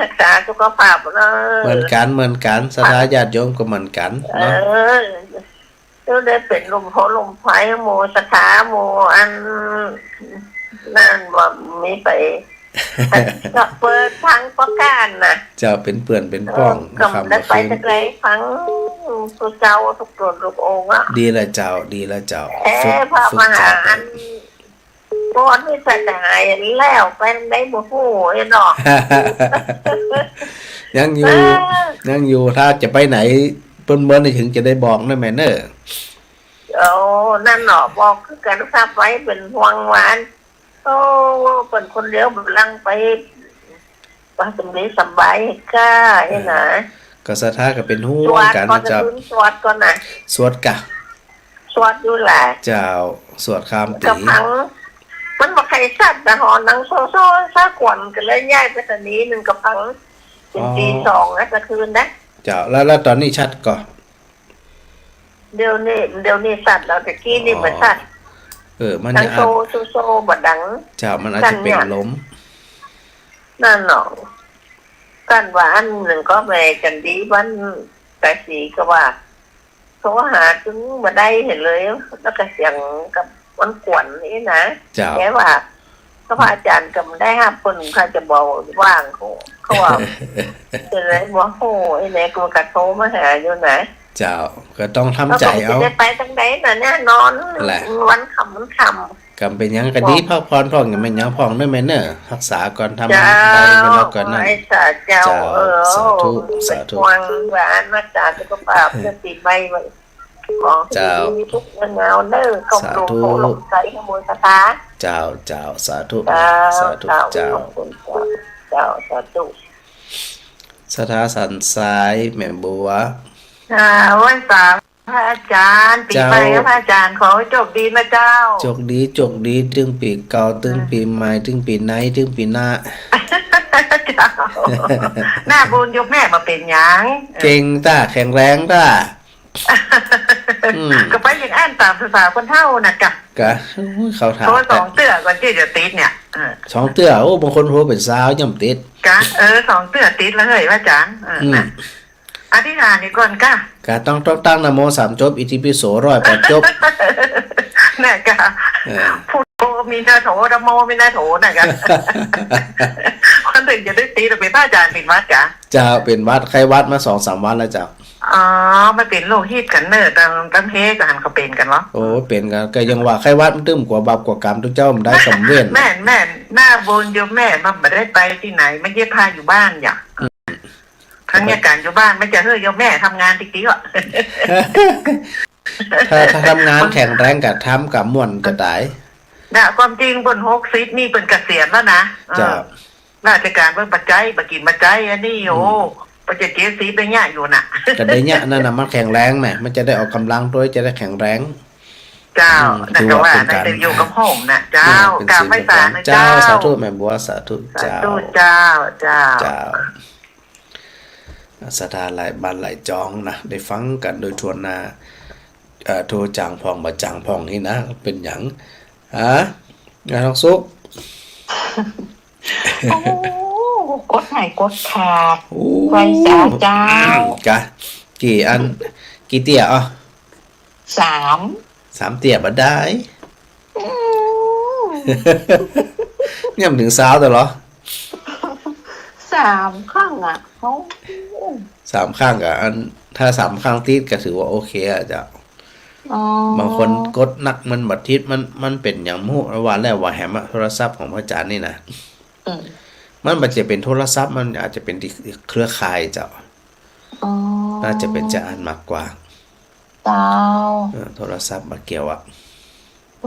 รักษาสุขภาพเน่อ เหมือนกั๋น เหมือนกั๋น ศรัทธาญาติโยมก็เหมือนกั๋นเนาะ เออ ก็ได้เป๋นลมโพลมไพร หมู่ศรัทธา หมู่อัน นั่นว่ามีไป ก็เปิดฟังประการน่ะ เจ้า เป๋นเปื้อนเป๋นป้อง เออ ก็ได้ไป ค่ำก็คืน จักไกลฟัง ทุกเจ้า ทุกต๋น ทุกองค์อะ ดีละเจ้า ดีละเจ้า เอ๊ะ ฝึก พระ ฝึก มหา เจ้า อัน ก่อนนี่จะหายแล้วไปไหนบ่ฮู้ไอ้เนาะ ยังอยู่ เออ ยังอยู่ ถ้าจะไปไหน เปิ้นเมินนี่ถึงจะได้บอกนะแม่เน่อ โอ้ นั่นเนาะ บอกคือกั๋น ถ้าไปเป๋นห่วงว่าอัน โอ้ เปิ้นคนเดียวบ่ลังไป ว่าจะมีสบายก้า เออ นี่นะ ก็ศรัทธาก็เป๋นห่วงกั๋นนะเจ้า สวดก่อนนะ สวดก่อนนะ สวดก่ะ สวดอยู่แหละ เจ้า สวดข้ามปี๋ กะพัง มันบ่ใค่สัตว์นะ หอหนังโซ่ๆ สะกวน ก็เลยย้ายไปตะนี้นึ่งกะพัง เป๋น อ๋อ ตีสองนะ กลางคืนนะ เจ้า แล้ว แล้วต๋อนนี้ชัดก่อ เดี๋ยวนี้ เดี๋ยวนี้สัตว์แล้ว ตะกี้นี่ อ๋อ บ่สัตว์ เออ มัน ทั้ง จะ โซ่ โซ่ โซ่บ่ดัง เจ้า มันอาจจะเป๋นลม นั่นเนาะ กั๋นว่าอันนึ่งก็แม่จันดีบ้านตาศรีก็ว่า โทรหาจึงบ่ได้หั้นเลย แล้วก็เสียงก็มันกวนนี่นะ เจ้า แกว่า ก็พระอาจ๋ารย์ก็บ่ได้ฮับ เปิ้นเขาจะบ่ว่าง เขา เขาว่า จะได้บ่ฮู้ ไอ้แหน่กูก็โทรมาหาอยู่นะ เจ้า ก็ต้องทำใจ๋เอา แล้วผมจะได้ไปตางใดน่ะเนี่ย นอน แหละ วันค่ำวันค่ำ ก็บ่เป๋นหยัง ก็ดี บอก พักผ่อนพ่อง อย่าแม่นหยังพ่องเน่อแม่เน่อ ฮักษาก่อน ทำ เจ้า ได้เวลาก่อนนั่น ไอ้สาเจ้า เจ้า เออ สาธุ โอ้ สาธุ เป๋นห่วงว่าอันรักษาสุขภาพ เรื่องปี๋ใหม่ไว้ ขอให้ เจ้า มีทุกข์เงินเงาเน่อ สาธุ ก้มลงโพลงใส ขโมยคาถา เจ้า เจ้า สาธุ เจ้า สาธุ เจ้า เจ้า ขอบคุณเจ้า เจ้า สาธุ ศรัทธาสันทราย แม่บัว อ่า ไหว้สาพระอาจ๋ารย์ ปี๋ใหม่ เจ้า กับพระอาจ๋ารย์ ขอให้โชคดีนะเจ้า โชคดี โชคดี ตึงปี๋เก่า ตึงปี๋ใหม่ ตึงปี๋ใน ตึงปี๋หน้า เจ้า หน้าบุญโยมแม่บ่เป๋นหยัง เก่งต้า แข็งแรงต้า อืม ก็ไปอย่างอั้นต๋ามภาษาคนเฒ่าน่ะกะ กะ โอ้ย เขาถาม โทรสองเตื้อก่อนตี้จะติดเนี่ย เออ สองเตื้อ โอ้ บางคนโทรเป๋นซาวยังบ่ติด กะ เออ สองเตื้อติดแล้วเฮ้ย พระอาจ๋ารย์ เออ อืม น่ะ อธิษฐานนี่ก่อนกะ กะต้อง ต้องตั้งนะโมสามจบ อิติปิโสร้อยแปดจบ น่ะกะ เออ พุทโธมีนาโถ ธัมโมมีนาโถน่ะกะ คนอื่นจะได้ติด เป๋นพระอาจ๋ารย์เป๋นหวัดกะ เจ้า เป๋นหวัด ไข้หวัดมาสองสามวันแล้วเจ้า อ๋อ มันเป๋นโรคฮิตกั๋นเน่อ ตาง ตางเฮกะหันเขาเป๋นกั๋นเหรอ โอ้ เป๋นกั๋น ก็ยังว่าไข้หวัดมันตึงกั๋วบาปกั๋วกรรม ตุ๊เจ้ามันได้กรรมเวร แม่น แม่น หน้าบุญโยมแม่มันบ่ได้ไปตี้ไหน มันเยียะผ้าอยู่บ้านอย่า อืม ทั้งเยียะก๋านอยู่บ้าน มันจะหื้อโยมแม่ทำงานติ๊กๆ อ่ะ ถ้า ถ้าทำงานแข็งแรงกะทำกะม่วนจะต๋าย น่ะ ความจริงเปิ้นหกสิบนี่เปิ้นเกษียณแล้วนะ เออ เจ้า ราชก๋านเปิ้นบ่ใจ๊ บ่กิ๋นบ่ใจ๊ อันนี้ อืม โอ้ เปิ้นจะเจ็ดสิบได้เยียะอยู่น่ะ ก็ได้เยียะนั่นน่ะ มันแข็งแรงแหม มันจะได้ออกก๋ำลังตวย จะได้แข็งแรง เจ้า อืม น่ะ ถือว่า ก็ว่า เป๋นก๋าน น่ะ จะอยู่กับโฮมน่ะ เจ้า อืม เป๋น กราบไหว้สานะ เจ้า เจ้า สาธุแม่บัว สาธุ สาธุ เจ้า เจ้า เจ้า เจ้า ศรัทธาหลายบ้านหลายจองนะ ได้ฟังกั๋นโดยทั่วหน้า เอ่อ โทรจ๋างพ่องบ่จ๋างพ่องนี่นะ เป๋นหยัง ฮะ อ่ะ ทองสุข โอ้ กดให้กดขาด โอ้ ไหว้สาเจ้า กะ กี่อัน กี่เตี้ยอ่ะ สาม สามเตี้ยบ่ได้ อืม ยังบ่เถิงซาวเตื้อเหรอ สามครั้งอ่ะ โอ้ สามครั้งกะอัน ถ้าสามครั้งติดก็ถือว่าโอเคอ่ะเจ้า อ๋อ บางคนกดนักมันบ่ติด มัน มันเป๋นหยังบ่ฮู้ ว่าแล้วว่าแหมอะ โทรศัพท์ของพระอาจารย์นี่นะ อืม มันบ่จะเป๋นโทรศัพท์ มันอาจจะเป๋นตี้เครือข่ายเจ้า อ๋อ น่าจะเป๋นจะอั้นมากกว่า เจ้า เออ โทรศัพท์บ่เกี่ยวอะ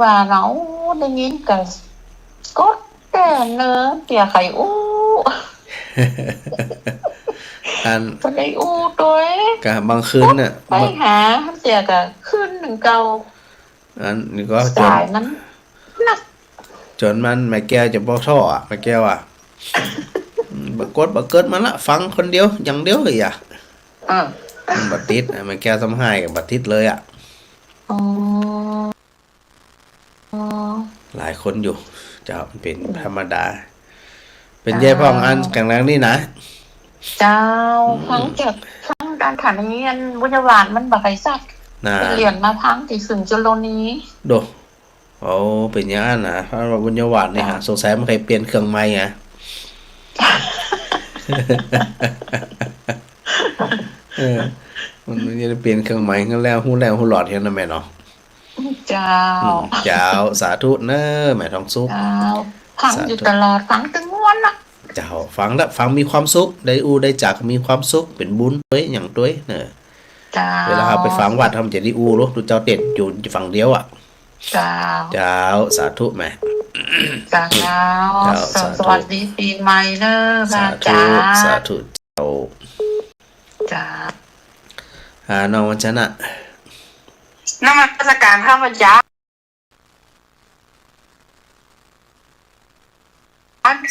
ว่าเนาะ ได้ยินก็กดแต่เนอะ เตี้ยใค่อู้ อัน บ่ได้อู้ตวย กะบางคืนน่ะ ไปหา เตี้ยก็ขึ้นนึ่งเก่า อันนี้ก็จ๋น สายมันหนัก จ๋นมัน แม่แก้วจะบ่ท้ออะ แม่แก้วอะ อืม บ่กด บ่เกิดมันละ ฟังคนเดียว อย่างเดียวเลยอะ อ่า มันบ่ติดอะ แม่แก้วซ้ำฮ้ายก็บ่ติดเลยอะ อ๋อ อ๋อ หลายคนอยู่ เจ้า เป๋นธรรมดา เป๋นใหญ่พ่องอันแข็งแรงนี่นะ เจ้า อืม ฟังจาก ฟังอาจารย์ถามอย่างนี้ อันบุญญาวาสมันบ่ใค่ซัด น่ะ ไปเรียนมาฟังตี้ศูนย์จุลนี โด โอ้ เป๋นอย่างนั้นนะ เพราะว่าบุญญาวาสนี่ฮะ เจ้า สงสัยมันใค่เปลี่ยนเครื่องใหม่อะ เออ มันจะได้เปลี่ยนเครื่องใหม่ ก็แล้วฮู้แล้วฮู้หลอดแค่นั้นแหมเนาะ เจ้า อืม เจ้า สาธุเนอะ แม่ทองสุข เจ้า ฟังอยู่ สาธุ ตลอด ฟังตึงม่วนนะ เจ้า ฟังแล้ว ฟังมีความสุข ได้อู้ได้จ๋ามีความสุข เป๋นบุญตวย อย่างตวยเนอะ เจ้า เวลาเฮาไปฟังวัด เฮาจะได้อู้ ลูกเจ้าเต้นอยู่ฝั่งเดียวอะ เจ้า เจ้า สาธุแม่ เจ้า เจ้า สาธุ สวัสดีปีใหม่เนอะ สาธุ พระอาจารย์ สาธุ เจ้า เจ้า อ่า น้องวัญชนะ นมัสการครับอาจารย์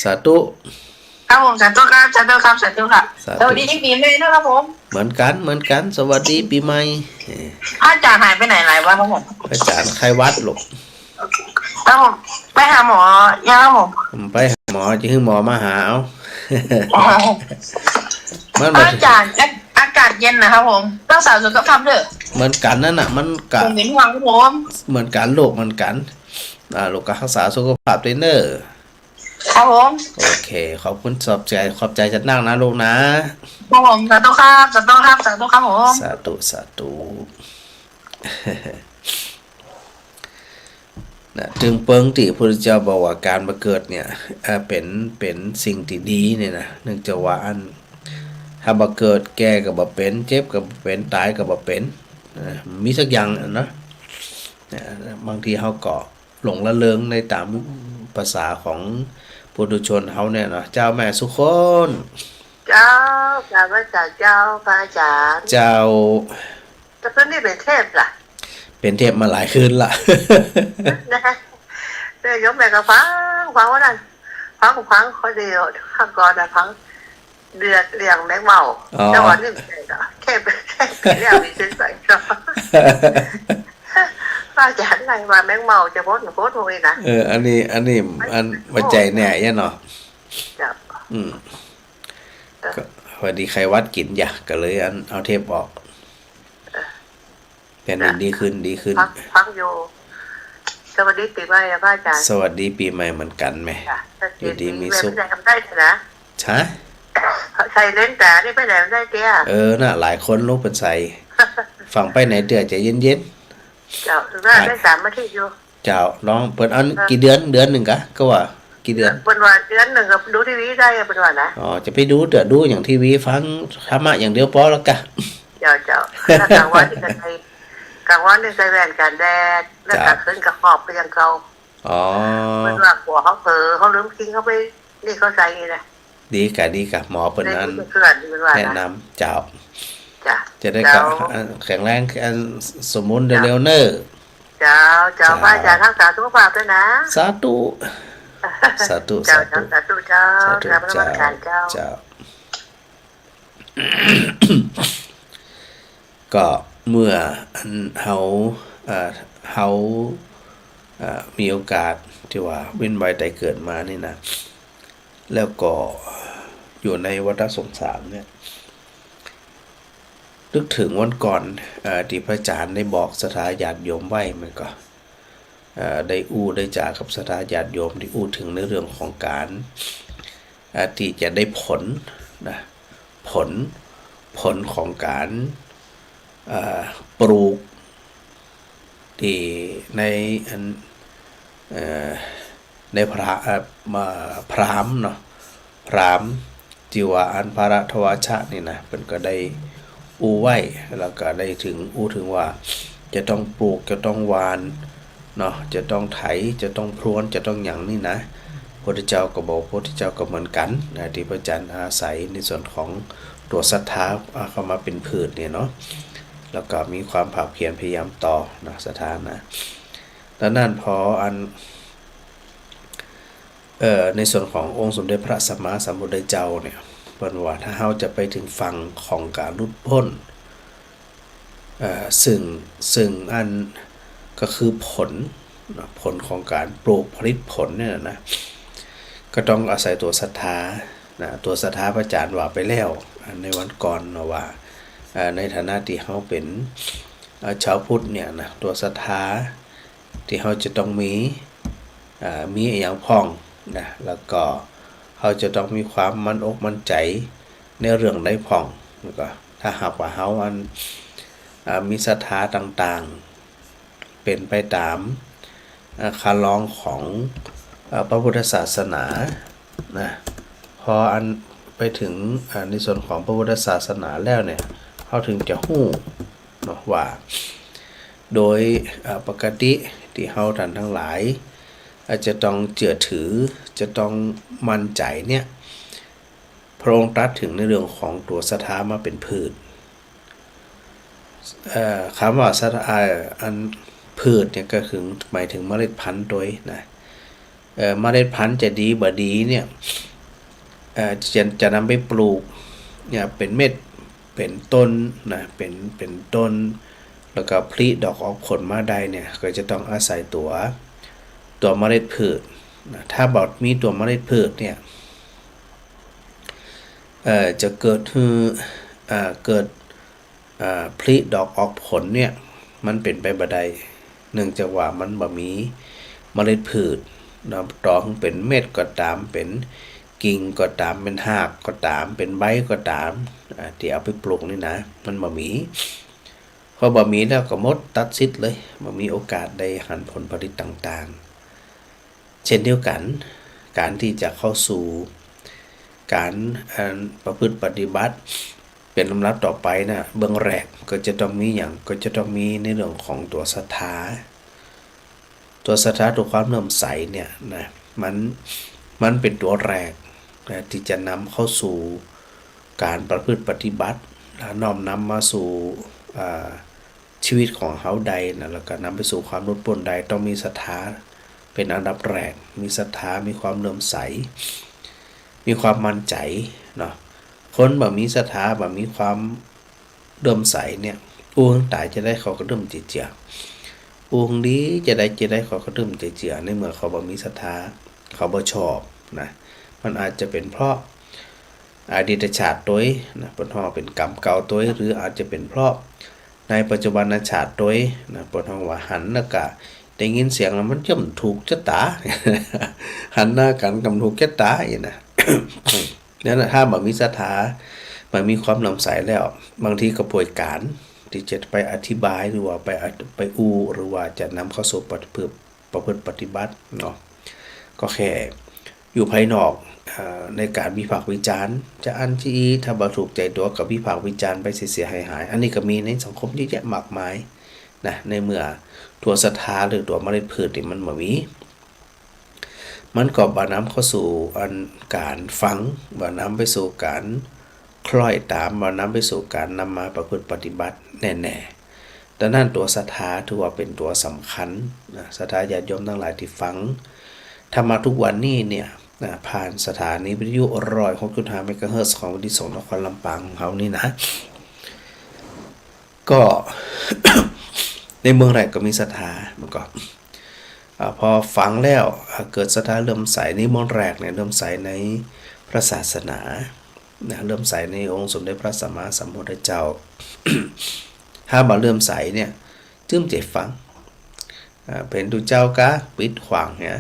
สาธุ ครับผม สาธุครับ สาธุครับ สาธุครับ สาธุ สวัสดีปีใหม่นะครับผม เหมือนกั๋น เหมือนกั๋น สวัสดีปีใหม่ เอ่อ พระอาจารย์หายไปไหนหลายวันครับผม พระอาจารย์ไข้หวัดลูก ครับผม ไปหาหมอยังครับผม ไปหาหมอ จะหื้อหมอมาหาเอา อ๋อ มัน พระอาจารย์ อากาศเย็นนะครับผม รักษาสุขภาพด้วย เหมือนกั๋นนั่นน่ะ มันกะ ผมเป็นห่วงครับผม เหมือนกั๋นลูก เหมือนกั๋น อ่า ลูกก็รักษาสุขภาพตวยเน่อ ครับผม โอเค ขอบคุณ ขอบใจ๋ ขอบใจ๋จัดนักนะลูกนะ ครับผม สาธุครับ สาธุครับ สาธุครับผม สาธุ สาธุ นะ ตึงเปิงตี้พระพุทธเจ้าบอกว่าก๋านบ่าเกิดเนี่ย เอ่อ เป๋น เป๋นสิ่งตี้ดีเนี่ยนะ เนื่องจากว่าอัน ถ้าบ่าเกิด แก่ก็บ่เป๋น เจ็บก็บ่เป๋น ต๋ายก็บ่เป๋น เอ่อ มีสักอย่างอะเนาะ เอ่อ บางทีเฮาก็ หลงละเริงในต๋ามภาษาของปุถุชนเฮาเนี่ยเนาะ เจ้าแม่สุคน เจ้า กราบไหว้สาเจ้า พระอาจารย์ เจ้า แต่เปิ้นนี่เป๋นเทพล่ะ เป๋นเทพมาหลายคืนละ นะ เนี่ยโยมแม่ก็ฟัง ฟังวันนั้น ฟัง ฟังคนเดียว ฟังก่อนนะ ฟัง เดือดเรื่องแมงเม่า อ๋อ แต่ว่านี่มันก็แค่ แค่ปีแล้วมีเส้นใสก็ พระอาจารย์ไล่ว่าแมงเม่าจะพ้น พ้นพวกนี้นะ เออ อันนี้ อันนี้ อัน บ่ใจ้แน่เนาะ เจ้า อืม เออ ก็พอดีไข้หวัดกิ๋นยา ก็เลยอัน เอาเทปออก เออ เดี๋ยวนี้ดีขึ้น ดีขึ้น ฟัง ฟังอยู่ สวัสดีปีใหม่อะพระอาจารย์ สวัสดีปีใหม่เหมือนกั๋นแม่ จ้ะ อยู่ดีมีสุข ไปไหนไม่ได้นะ ฮะ ใส่เลนส์ต๋านี่ไปไหนไม่ได้เตี้ย เออ น่ะ หลายคนลุกเปิ้นใส่ ฟังไปไหนเตื้อ ใจ๋เย็นๆ เจ้า น่าได้สามอาทิตย์อยู่ เจ้า ลองเปิ้นอัน เออ กี่เดือน เดือนนึ่งกะ ก็ว่า กี่เดือน เปิ้นว่าเดือนนึ่งก็ดูทีวีได้อะ เปิ้นว่านะ อ๋อ จะไปดูเตื้อ ดูอย่างทีวี ฟังธรรมะอย่างเดียวปอแล้วกะ เจ้า เจ้า แล้วกลางวันนี่ก็ใส่ กลางวันนี่ใส่แว่นกันแดด แล้วกลางคืนก็หอบไปอย่างเก่า อ๋อ เปิ้นว่ากั๋วเฮาเผลอ เฮาลืมคิง เฮาไปนี่เฮาใส่นี่นะ ดีกะ ดีกะ หมอเปิ้นนั้น เปิ้นว่านะ แนะนำ เจ้า จ้ะ จะได้กะ เจ้า อัน แข็งแรง อัน สมบูรณ์เร็วๆ เน่อ เจ้า เจ้า เจ้า พระอาจารย์รักษาสุขภาพด้วยนะ สาธุ สาธุ เจ้า สาธุ เจ้า สาธุ เจ้า สาธุ กราบนมัสการเจ้า เจ้า เจ้า ก็เมื่ออันเฮา เอ่อ เฮา เอ่อ มีโอกาสตี้ว่าเวียนว่ายต๋ายเกิดมานี่นะ แล้วก็อยู่ในวัฏสงสารเนี่ย นึกเถิงวันก่อน เอ่อ ตี้พระอาจ๋ารย์ได้บอกศรัทธาญาติโยมไว้ มันก็ เอ่อ ได้อู้ได้จ๋ากับศรัทธาญาติโยม ได้อู้เถิงในเรื่องของก๋าน เอ่อ ตี้จะได้ผลนะ ผล ผลของก๋าน เอ่อ ปลูก ตี้ในอัน เอ่อ ในพระ เอ่อ มา พราหมณ์เนาะ พราหมณ์ตี้ว่าอันพระราชวัชชะนี่นะ เปิ้นก็ได้อู้ไว้ แล้วก็ได้เถิง อู้เถิงว่าจะต้องปลูก จะต้องหว่านเนาะ จะต้องไถ จะต้องพรวน จะต้องหยังนี่นะ พระพุทธเจ้าก็บอก พระพุทธเจ้าก็เหมือนกั๋นนะ ตี้พระอาจ๋ารย์อาศัยในส่วนของตั๋วศรัทธา อ่า เข้ามาเป๋นพืชเนี่ยเนาะ แล้วก็มีความภาคเพียรพยายามต่อนะ ศรัทธานะ ดังนั้นพออัน เอ่อ ในส่วนขององค์สมเด็จพระสัมมาสัมพุทธเจ้าเนี่ย เปิ้นว่าถ้าเฮาจะไปเถิงฝั่งของก๋านหลุดป๊น เอ่อ ซึ่ง ซึ่งอันก็คือผลเนาะ ผลของก๋านปลูกผลิตผลเนี่ยนะ ก็ต้องอาศัยตั๋วศรัทธานะ ตั๋วศรัทธาพระอาจ๋ารย์ว่าไปแล้ว อ่า ในวันก่อนเนาะว่า เอ่อ ในฐานะตี้เฮาเป๋น เอ่อ ชาวพุทธเนี่ยนะ ตั๋วศรัทธา ตี้เฮาจะต้องมี อ่า มีอะหยังพ่องนะ แล้วก็เฮาจะต้องมีความมั่นอกมั่นใจ๋ในเรื่องใดพ่อง แล้วก็ถ้าหากว่าเฮาอัน อ่า มีศรัทธาต่างๆ เป๋นไปต๋าม อ่า คันลองของ อ่า พระพุทธศาสนานะ พออันไปเถิง อ่า ในส่วนของพระพุทธศาสนาแล้วเนี่ย เฮาเถิงจะฮู้ เนาะ ว่าโดย เอ่อ ปกติตี้เฮาต้านตังหลาย อาจจะต้องเจื้อถือ จะต้องมั่นใจ๋เนี่ย พระองค์ตรัสเถิงในเรื่องของตั๋วศรัทธามาเป๋นพืช เอ่อ กำว่าศรัทธา เอ่อ อันพืชเนี่ยก็คือหมายเถิงเมล็ดพันธุ์ตวยนะ เอ่อ เมล็ดพันธุ์จะดีบ่ดีเนี่ย เอ่อ จะ จะนำไปปลูกเนี่ย เป๋นเม็ด เป๋นต้นนะ เป๋น เป๋นต้น แล้วก็ผลิดอกออกผลมาได้เนี่ย ก็จะต้องอาศัยตั๋ว ตั๋วเมล็ดพืชนะ ถ้าบ่มีตั๋วเมล็ดพืชเนี่ย เอ่อ จะเกิดหื้อ อ่า เกิด อ่า ผลิดอกออกผลเนี่ย มันเป๋นไปบ่ได้ เนื่องจากว่ามันบ่มีเมล็ดพืชเนาะ ต่อหื้อเป๋นเม็ดก็ต๋าม เป๋นกิ่งก็ต๋าม เป๋นฮากก็ต๋าม เป๋นใบก็ต๋าม อ่า ตี้เอาไปปลูกนี่นะ มันบ่มี พอบ่มีแล้วก็หมด ตัดสิทธิ์เลย บ่มีโอกาสได้หันผลผลิตต่างๆ เช่นเดียวกั๋น ก๋านตี้จะเข้าสู่ก๋าน อัน ประพฤติปฏิบัติ เป๋นลำดับต่อไปนะ เบื้องแรกก็จะต้องมีหยัง ก็จะต้องมีในเรื่องของตั๋วศรัทธา ตั๋วศรัทธา ตั๋วความเลื่อมใสเนี่ยนะ มัน มันเป๋นตั๋วแรกนะ ตี้จะนำเข้าสู่ก๋านประพฤติปฏิบัติ และน้อมนำมาสู่ อ่า ชีวิตของเฮาได้นะ แล้วก็นำไปสู่ความหลุดป๊นได้ ต้องมีศรัทธาเป๋นอันดับแรก มีศรัทธา มีความเลื่อมใส มีความมั่นใจ๋เนาะ คนบ่มีศรัทธา บ่มีความเลื่อมใสเนี่ย อู้หื้อต๋ายจาใดเขาก็เริ่มเจื้อ อู้หื้อดีจาใดจาใดเขาก็เริ่มเจื้อ ในเมื่อเขาบ่มีศรัทธา เขาบ่ชอบนะ มันอาจจะเป๋นเพราะอดีตชาติตวยนะ เปิ้นฮ้องเป๋นกรรมเก่าตวย หรืออาจจะเป๋นเพราะในปัจจุบันชาติตวยนะ เปิ้นฮ้องว่าหันแล้วก็ได้ยินเสียงแล้วมันจ้ำถูกจะต๋า หันหน้ากั๋นก็ถูกจะต๋าอี้นะ นั้นนะ ถ้าบ่มีศรัทธา บ่มีความเลื่อมใสแล้ว บางทีก็ป่วยก๋านตี้จะไปอธิบาย หรือว่าไป ไปอู้ หรือว่าจะนำเข้าสู่ประพฤติ ประพฤติปฏิบัติเนาะ ก็แค่อยู่ภายนอก เอ่อ ในก๋านวิพากษ์วิจารณ์ จะอั้นจะอี้ ถ้าบ่ถูกใจ๋ตั๋วก็วิพากษ์วิจารณ์ไปเสียๆ หายๆ อันนี้ก็มีในสังคมเยอะแยะมากมายนะ ในเมื่อตั๋วศรัทธาหรือตั๋วเมล็ดพืชนี่มันบ่มี มันก็บ่นำเข้าสู่อันก๋านฟัง บ่นำไปสู่ก๋านคล้อยต๋าม บ่นำไปสู่ก๋านนำมาประพฤติปฏิบัติแน่ๆ ดังนั้นตั๋วศรัทธาถือว่าเป๋นตั๋วสำคัญนะ ศรัทธาญาติโยมตังหลายตี้ฟังธรรมะทุกวันนี้เนี่ยนะ ผ่านสถานีวิทยุ ร้อยหกจุดห้า เมกะเฮิรตซ์ ของวิทยุสงฆ์นครลำปางของเฮานี่นะ ก็ ในเมืองใดก็มีศรัทธา มันก็ อ่า พอฟังแล้ว อ่า เกิดศรัทธาเลื่อมใส นี่เบื้องแรกเนี่ย เลื่อมใสในพระศาสนา นะ เลื่อมใสในองค์สมเด็จพระสัมมาสัมพุทธเจ้า ถ้าบ่เลื่อมใสเนี่ย จื้มเจ็บฟัง อ่า เป๋นตุ๊เจ้าก็ปิดขว้างเนี่ย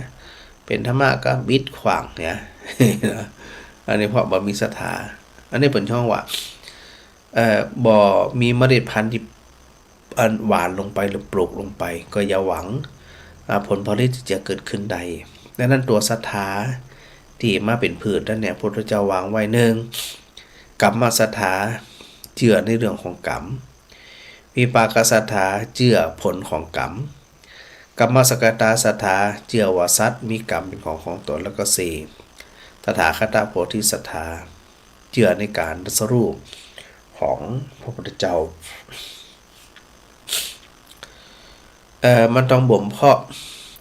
เป๋นธรรมะก็ปิดขว้างเนี่ย อันนี้เพราะบ่มีศรัทธา อันนี้เปิ้นฮ้องว่า เอ่อ บ่มีเมล็ดพันธุ์ตี้ อันหว่านลงไปหรือปลูกลงไป ก็อย่าหวัง อ่า ผลผลิตตี้จะเกิดขึ้นได้ ดังนั้นตั๋วศรัทธาตี้มาเป๋นพืชนั้นเนี่ย พุทธเจ้าวางไว้ นึ่ง กัมมศรัทธา เจื้อในเรื่องของกรรม วิปากศรัทธา เจื้อผลของกรรม กัมมสกตาศรัทธา เจื้อว่าสัตว์มีกรรมเป๋นของของตน แล้วก็สี่ ตถาคตโพธิศรัทธา เจื้อในก๋านตรัสรู้ของพระพุทธเจ้า เอ่อ มันต้องบ่มเพาะ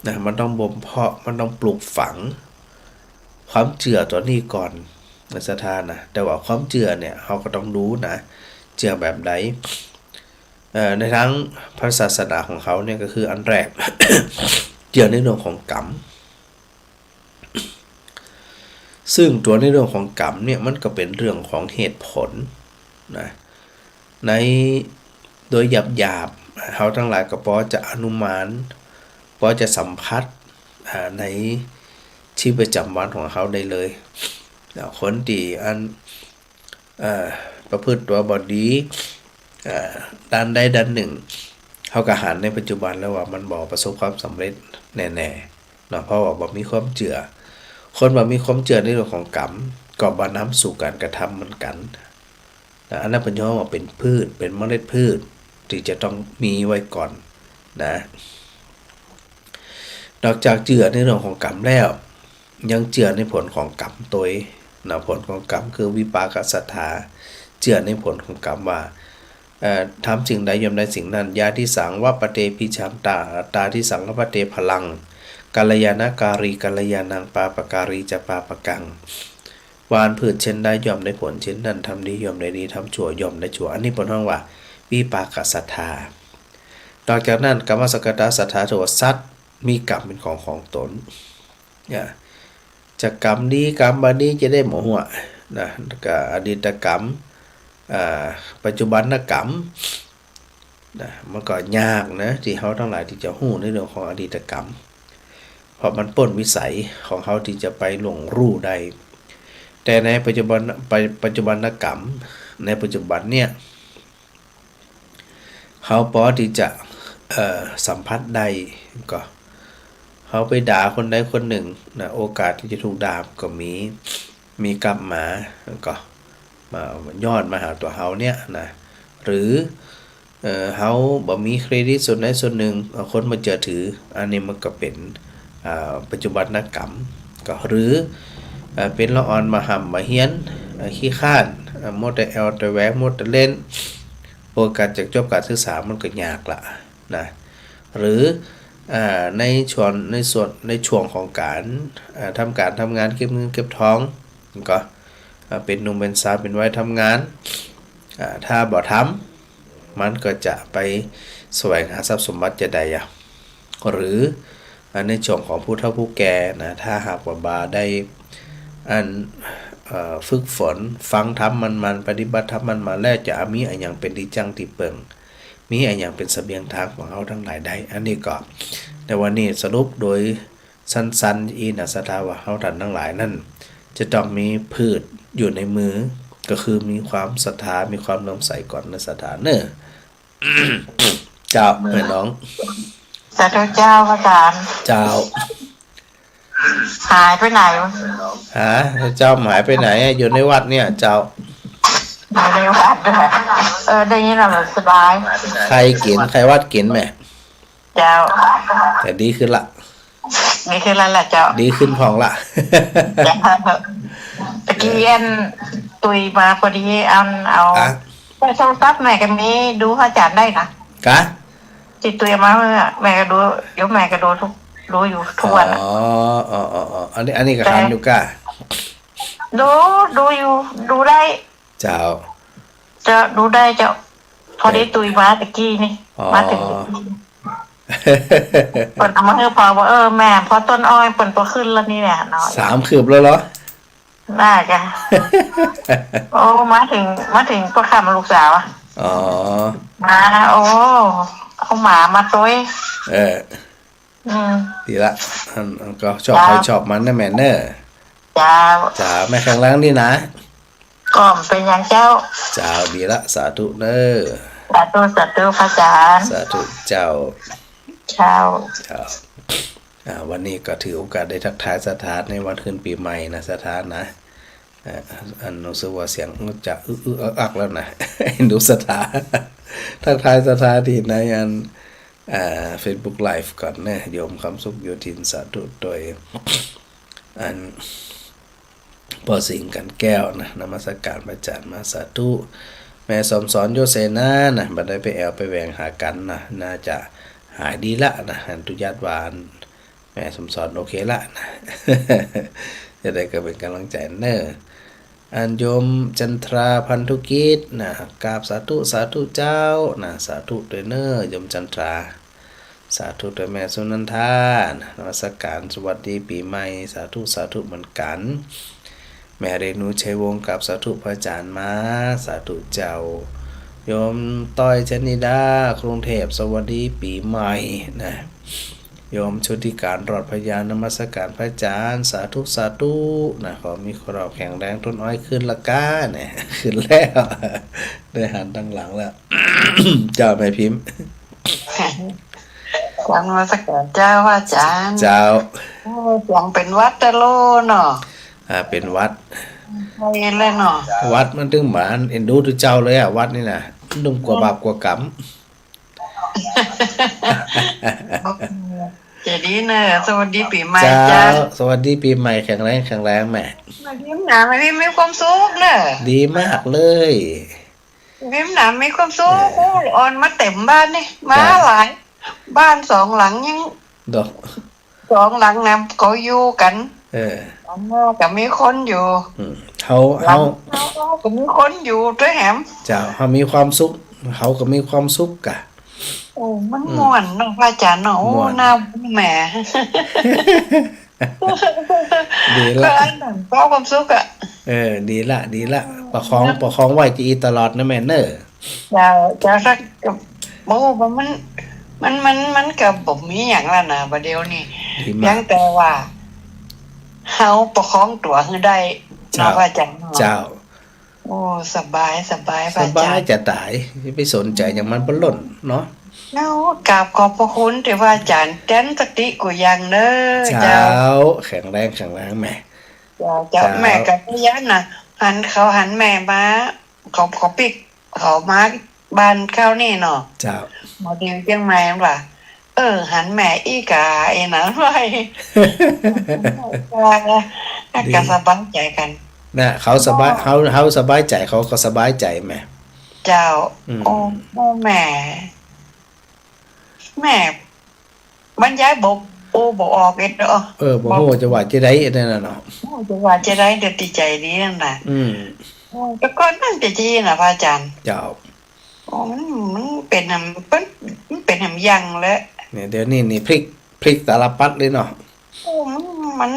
นะ มันต้องบ่มเพาะ มันต้องปลูกฝังความเจื้อตั๋วนี้ก่อนนะ ศรัทธานะ แต่ว่าความเจื้อเนี่ย เฮาก็ต้องดูนะ เจื้อแบบใด เอ่อ ในตางพระศาสนาของเฮาเนี่ย ก็คืออันแรก เจื้อในเรื่องของกรรม ซึ่งตั๋วในเรื่องของกรรมเนี่ย มันก็เป๋นเรื่องของเหตุผลนะ ในโดยหยาบๆ เฮาตังหลายก็พอจะอนุมาน พอจะสัมผัส อ่า ในชีวิตประจำวันของเฮาได้เลย อ่า คนตี้อัน เอ่อ ประพฤติตั๋วบ่ดี เอ่อ ด้านใดด้านนึ่ง เฮาก็หันในปัจจุบันแล้วว่ามันบ่ประสบความสำเร็จแน่ๆ เนาะ เพราะว่าบ่มีความเจื้อ คนบ่มีความเจื้อในเรื่องของกรรม ก็บ่นำสู่ก๋านกระทำเหมือนกั๋นนะ อันนั้นเปิ้นฮ้องว่าเป๋นพืช เป๋นเมล็ดพืชตี้จะต้องมีไว้ก่อนนะ นอกจากเจื้อในเรื่องของกรรมแล้ว ยังเจื้อในผลของกรรมตวยนะ ผลของกรรมคือวิปากศรัทธา เจื้อในผลของกรรมว่า เอ่อ ทำสิ่งใดย่อมได้สิ่งนั้น ญาติสังวัปปะเต พิชาตา ตาทิสังวัปปะเต พลัง กัลยาณการี กัลยาณัง ปาปการีจะ ปาปกัง หว่านพืชเช่นใดย่อมได้ผลเช่นนั้น ทำดีย่อมได้ดี ทำชั่วย่อมได้ชั่ว อันนี้เปิ้นฮ้องว่าวิปากศรัทธา นอกจากนั้น กัมมสกตาศรัทธา ถือว่าสัตว์มีกรรมเป๋นของของตน อ่า จะกรรมดีกรรมบ่ดีจะได้บ่ฮู้นะ ก็อดีตกรรม อ่า ปัจจุบันกรรมนะ มันก็ยากนะ ตี้เฮาตังหลายตี้จะฮู้ในเรื่องของอดีตกรรม เพราะมันป๊นวิสัยของเฮาตี้จะไปล่วงฮู้ได้ แต่ในปัจจุบัน ปัจ ปัจจุบันกรรม ในปัจจุบันเนี่ย เฮาปอตี้จะ เอ่อ สัมผัสได้ ก็ เฮาไปด่าคนใดคนนึ่งนะ โอกาสตี้จะถูกด่าก็มี มีกลับมา ก็ มา ย้อนมาหาตั๋วเฮาเนี่ยนะ หรือ เอ่อ เฮาบ่มีเครดิตส่วนใดส่วนนึ่ง เอ่อ คนบ่เจื้อถือ อันนี้มันก็เป๋น อ่า ปัจจุบันกรรม ก็ หรือ เอ่อ เป๋นละอ่อนบ่ฮ่ำบ่เฮียน เอ่อ ขี้คร้าน เอ่อ มัวแต่แอ่วแต่แหวง มัวแต่เล่น โอกาสจะจบก๋านศึกษามันก็ยากละนะ หรือ อ่า ในช่วง ในส่วน ในช่วงของก๋าน อ่า ทำก๋านทำงานเก็บเงินเก็บทอง ก็ อ่า เป๋นหนุ่มเป๋นสาวเป๋นวัยทำงาน อ่า ถ้าบ่ทำ มันก็จะไปแสวงหาทรัพย์สมบัติจะใดอะ หรือ อ่า ในช่วงของผู้เฒ่าผู้แก่นะ ถ้าหากว่าบ่ได้ อัน เอ่อ ฝึกฝนฟังธรรมมันๆ ปฏิบัติธรรมมันๆ แล้วจะมีอะหยังเป๋นตี้จั้งตี้เปิ่ง มีอะหยังเป๋นเสบียงทางของเฮาตังหลายได้ อันนี้ก็ ในวันนี้สรุปโดย สั้นๆ อี้นะ ศรัทธาว่าเฮาต้านตังหลายนั้น จะต้องมีพืชอยู่ในมือ ก็คือมีความศรัทธา มีความเลื่อมใสก่อนนะ ศรัทธาเน่อ เจ้า แม่น้อง สาธุเจ้า พระอาจารย์ เจ้า หายไปไหนวะ ฮะ เจ้าหายไปไหนอะ อยู่ในวัดเนี่ย เจ้า อยู่ในวัดด้วย เออ ได้ยินแล้วสบาย ไข้เก๋น ไข้หวัดเก๋นแหม เจ้า แต่ดีขึ้นละ ดีขึ้นแล้วล่ะเจ้า ดีขึ้นพ่องละ เจ้า ตะกี้อันตุยมาพอดี อันเอา อ่ะ ในโทรศัพท์แม่ก็มี ดูพระอาจารย์ได้นะ กะ ตี้ตุยมาเมื่อ แม่ก็ดู เดี๋ยวแม่ก็ดูทุก ดูอยู่ทุกวันอะ อ๋อ อ๋อ อ๋อ อ๋อ อันนี้ อันนี้ก็ แต่ หันอยู่กะ ดู ดูอยู่ ดูได้ เจ้า เจ้า ดูได้เจ้า พอดี เออ ตุยมาตะกี้นี่ อ๋อ มาถึง เปิ้นเอามาหื้อพ่อว่า เออ แม่ พ่อต้นอ้อยเปิ้นบ่ขึ้นแล้วนี่แหละเนาะ สามคืบแล้วเหรอ น่าจะ โอ้ มาเถิง มาเถิงก็ค่ำลูกสาวอะ อ๋อ มา โอ้ เอาหมามาตวย เออ อืม ดีละ อัน อันก็ชอบ เจ้า ใผชอบมันนะแม่เนอะ เจ้า เจ้า แม่แข็งแรงดีนะ ก็บ่เป๋นหยังเจ้า เจ้า ดีละ สาธุเนอะ สาธุ สาธุ พระอาจารย์ สาธุเจ้า เจ้า เจ้า อ่า วันนี้ก็ถือโอกาสได้ทักทายศรัทธาในวันขึ้นปี๋ใหม่นะ ศรัทธานะ อ่า อันรู้สึกว่าเสียงจะอึกอึกอักอักแล้วนะ ดูศรัทธา ทักทายศรัทธาตี้ในอัน อ่า เฟซบุ๊กไลฟ์ก่อนเนอะ โยมคำสุขโยธิน สาธุตวย อัน ป้อสิงห์ กันแก้วนะ นมัสการพระอาจารย์มา สาธุ แม่สมสอน โยเสนานะ บ่ได้ไปแอ่วไปแหวงหากั๋นนะ น่าจะหายดีละนะ อันตุญาติว่าอัน แม่สมสอนโอเคละนะ จะได้ก็เป๋นก๋ำลังใจ๋เน่อ อันโยมจันทรา พันธุกิจนะ กราบสาธุ สาธุเจ้านะ สาธุตวยเน่อ โยมจันทรา สาธุตวยแม่สุนันทานะ นมัสการ สวัสดีปี๋ใหม่ สาธุ สาธุเหมือนกั๋น แม่เรนู ชัยวงศ์ กราบสาธุพระอาจารย์มา สาธุเจ้า โยมต้อย ชนิดา กรุงเทพฯ สวัสดีปี๋ใหม่นะ โยมชุติการ รอดพยา นมัสการพระอาจารย์ สาธุ สาธุนะ ขอมีครอบครัวแข็งแรง ต้นอ้อยขึ้นละก้าเนี่ย ขึ้นแล้ว ได้หันตังหลังแล้ว เจ้าแม่พิมพ์ กราบนมัสการเจ้าพระอาจารย์ เจ้า โอ้ ยังเป๋นหวัดตะโลเนาะ อ่า เป๋นหวัด ใช่เลยเนาะ หวัดมันตึงบ่าเอ็นดูตุ๊เจ้าเลยอะ หวัดนี่นะ หนุ่มกว่าบาปกว่ากรรม จะดีเนอะ สวัสดีปี๋ใหม่ เจ้า เจ้า สวัสดีปี๋ใหม่ แข็งแรง แข็งแรงแม่ มาพิมพ์นะ มาพิมพ์มีความสุขเนอะ ดีมากเลย พิมพ์นะ มีความสุข เออ โอ้ อ่อนมาเต็มบ้านนี่ มา เจ้า หลาย บ้านสองหลังยัง ดอก สองหลังนะ เขาอยู่กั๋น เออ หลังหน้าก็มีคนอยู่ อืม เฮา หลัง เฮา เฮาก็มีคนอยู่ตวยแหม เจ้า เฮามีความสุข เขาก็มีความสุขกะ โอ้ มัน อืม ม่วนเนาะพระอาจารย์เนาะ โอ้ ม่วน น่าแหม ดีละ ก็อันนั้นก็ความสุขอะ เออ ดีละ ดีละ ประคอง ประคองไว้จะอี้ตลอดนะแม่เนอะ เจ้า เจ้า สัก โอ้ มัน มัน มัน มันก็บ่มีหยังแล้วนะ บ่าเดี่ยวนี้ ดีมาก เพียงแต่ว่า เฮาประคองตั๋วหื้อได้ เจ้า เนาะพระอาจารย์เนาะ เจ้า โอ้ สบาย สบาย พระอาจารย์ สบายจะต๋าย จะไปสนใจ๋หยังมันบ่ล่นเนาะ เนาะ กราบขอบพระคุณตี้พระอาจารย์เตื๋อนสติกู้อย่างเน่อ เจ้า เจ้า แข็งแรง แข็งแรงแม่ เจ้า เจ้า เจ้า แม่ก็พยายามนะ หันเขาหันแม่มา เขา เขาปิ๊ก เขามาบ้านเขานี่เนาะ เจ้า หมอดิวเจียงใหม่ว่า เออ หันแม่อี้ก่า ไอ้นั้นไว้ ดี ก็สบายใจ๋กั๋น น่ะ เขาสบาย เฮา เฮาสบายใจ๋ เขาก็สบายใจ๋แม่ เจ้า อืม โอ้ โอ้ แม่ แม่ บรรยายบ่ โอ้ บ่ออกเอ็ดเนาะ เออ บ่ฮู้จะว่าจะใดนั่นน่ะเนาะ บ่ฮู้จะว่าจะใด แต่ตี้ใจ๋ดีนั่นน่ะ อืม โอ้ แต่ก่อนนั้นจะดีน่ะพระอาจารย์ เจ้า โอ้ มัน มันเป๋นหำ มัน มันเป๋นหำยังแล้ว เนี่ย เดี๋ยวนี้นี่พลิก พลิกตาลปัตรเลยเนาะ โอ้ มัน มัน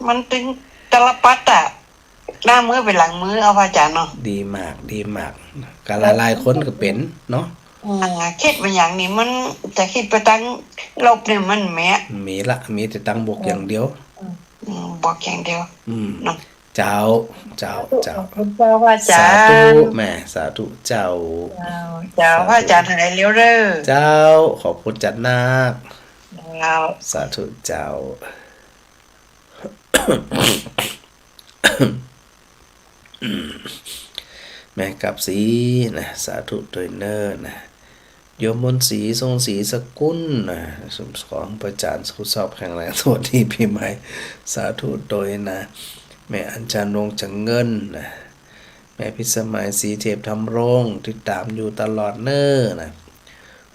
มันตึงตาลปัตรอะ หน้ามือเป๋นหลังมือ เอาพระอาจารย์เนาะ ดีมาก ดีมาก ก็หลายๆ คนก็เป๋นเนาะ อ่า กึ๊ดมาอย่างนี้มันจะกึ๊ดไปตังลบเนี่ยมันแม้ มีละ มีแต่ตังบวกอย่างเดียว อืม บวกอย่างเดียว อืม เนาะ เจ้า เจ้า เจ้า ขอบคุณเจ้าพระอาจารย์ สาธุแม่ สาธุเจ้า เจ้า เจ้า สาธุ พระอาจารย์หายเร็วเด้อ เจ้า ขอบคุณจัดนัก เจ้า สาธุเจ้า แม่กาบศรีนะ สาธุตวยเน่อนะ โยมมนต์ศรี ทรงศรีสกุลนะ สมสองพระอาจารย์สุขสอบแข็งแรง สวัสดีปี๋ใหม่ สาธุตวยนะ แม่อัญชัน วงศ์เฉงเงินนะ แม่พิสมัย ศรีเทพธำรง ติดต๋ามอยู่ตลอดเน่อนะ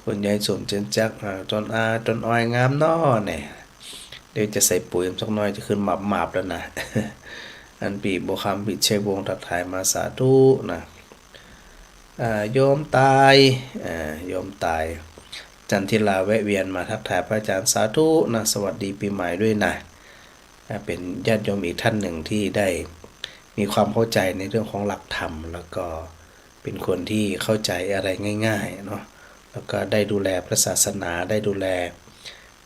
คุณยายสมเจนจักร อ่า ต้นอา ต้นอ้อยงามน้อเนี่ย เดี๋ยวจะใส่ปุ๋ยสักหน่อย จะขึ้นหมาบๆ แล้วนะ อันปี้บัวคำ พิชัยวงศ์ ทักทายมา สาธุนะ อ่า โยมตาย อ่า โยมตาย จันทิราแวะเวียนมาทักทายพระอาจารย์ สาธุนะ สวัสดีปีใหม่ด้วยนะ อ่า เป็นญาติโยมอีกท่านหนึ่งที่ได้มีความเข้าใจในเรื่องของหลักธรรม แล้วก็เป็นคนที่เข้าใจอะไรง่ายๆ เนาะ แล้วก็ได้ดูแลพระศาสนา ได้ดูแล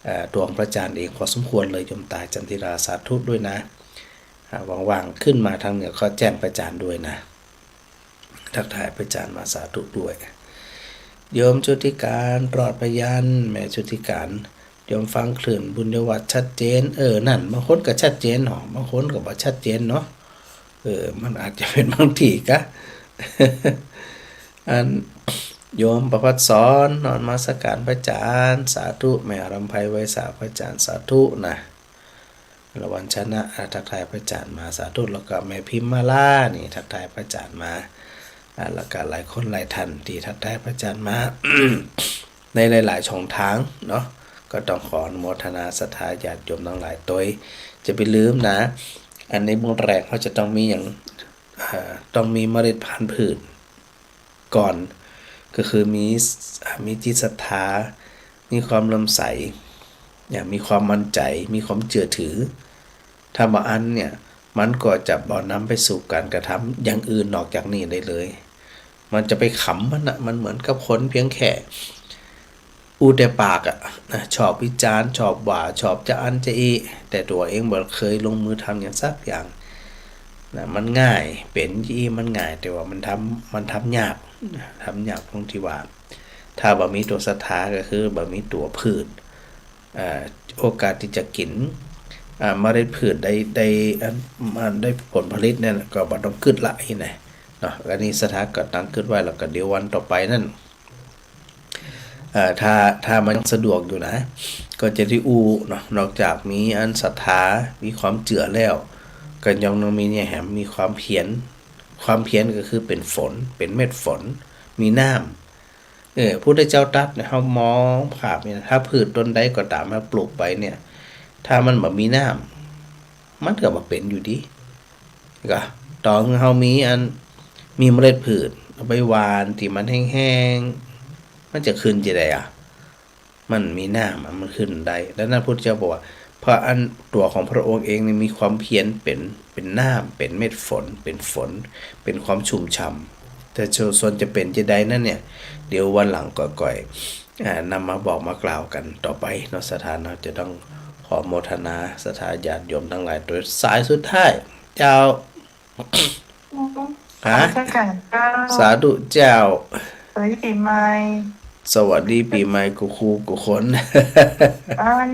เอ่อ ตัวของพระอาจารย์เองพอสมควรเลย โยมตาย จันทิรา สาธุด้วยนะ อ่า ว่างๆ ขึ้นมาทางเหนือก็แจ้งพระอาจารย์ด้วยนะ ทักทายพระอาจารย์มา สาธุด้วย โยมชุติการ ปลอดพยัญชนะ แม่ชุติการ โยมฟังคลื่นบุญญวัฒน์ชัดเจน เออ นั่น บางคนก็ชัดเจนเนาะ บางคนก็บ่ชัดเจนเนาะ เออ มันอาจจะเป็นบางทีกะ อัน โยมประภัสสร นมัสการพระอาจารย์ สาธุ แม่อรำไพไวสา พระอาจารย์ สาธุนะ ละวันชนะ อ่า ทักทายพระอาจารย์มา สาธุ แล้วก็แม่พิมมาลานี่ทักทายพระอาจารย์มา อ่า แล้วก็หลายคนหลายท่านที่ทักทายพระอาจารย์มา ในหลายๆ ช่องทางเนาะ ก็ต้องขออนุโมทนาศรัทธาญาติโยมทั้งหลายตวย จะไปลืมนะ อันในเบื้องแรกเขาจะต้องมีอย่าง อ่า ต้องมีเมล็ดพันธุ์พืช ก่อน ก็คือมี อ่า มีจิตศรัทธา มีความเลื่อมใส อย่างมีความมั่นใจ๋ มีความเจื้อถือ ถ้าบ่อั้นเนี่ย มันก็จะบ่นำไปสู่การกระทำอย่างอื่นนอกจากนี้ได้เลย มันจะไปขำมันน่ะ มันเหมือนกับคนเพียงแค่ อู้แต่ปากอะนะ ชอบวิจารณ์ ชอบว่า ชอบจะอั้นจะอี้ แต่ตัวเองบ่เคยลงมือทำอย่างสักอย่างนะ มันง่าย เป๋นอี้มันง่าย แต่ว่ามันทำ มันทำยากนะ ทำยากตรงตี้ว่า ถ้าบ่มีตั๋วศรัทธา ก็คือบ่มีตั๋วพืช อ่า โอกาสตี้จะกิ๋น อ่า เมล็ดพืชได้ ได้ อัน มันได้ผลผลิตเนี่ย ก็บ่ต้องกึ๊ดละอี้นะ เนาะ อันนี้ศรัทธาก็ตั้งกึ๊ดไว้ แล้วก็เดี๋ยววันต่อไปนั่น เอ่อ ถ้า ถ้ามันยังสะดวกอยู่นะ ก็จะได้อู้เนาะ นอกจากมีอันศรัทธา มีความเจื้อแล้ว ก็ยังต้องมีเนี่ยแหม มีความเพียร ความเพียรก็คือเป๋นฝน เป๋นเม็ดฝน มีน้ำ เออ พุทธเจ้าตรัสเนี่ย เฮามองภาพเนี่ย ถ้าพืชต้นใดก็ต๋าม เฮาปลูกไปเนี่ย ถ้ามันบ่มีน้ำ มันก็บ่เป๋นอยู่ดี ก็ ต่อหื้อเฮามีอัน มีเมล็ดพืช เอาไปหว่านตี้มันแห้งๆ มันจะขึ้นจะใดอะ มันมีน้ำอะ มันขึ้นได้ ดังนั้นพุทธเจ้าบอกว่า พระอัน ตั๋วของพระองค์เองนี่มีความเพียรเป๋น เป๋นน้ำ เป๋นเม็ดฝน เป๋นฝน เป๋นความชุ่มฉ่ำ แต่ส่วน ส่วนจะเป๋นจะใดนั้นเนี่ย เดี๋ยววันหลังก็ค่อย อ่า นำมาบอกมากล่าวกั๋นต่อไปเนาะ ศรัทธาเนาะ จะต้องขอโมทนาศรัทธาญาติโยมตังหลายตวย สายสุดท้าย เจ้า ฮะ นมัสก๋านเจ้า สาธุเจ้า สวัสดีปี๋ใหม่ สวัสดีปี๋ใหม่กู้ๆ กู้คน อัน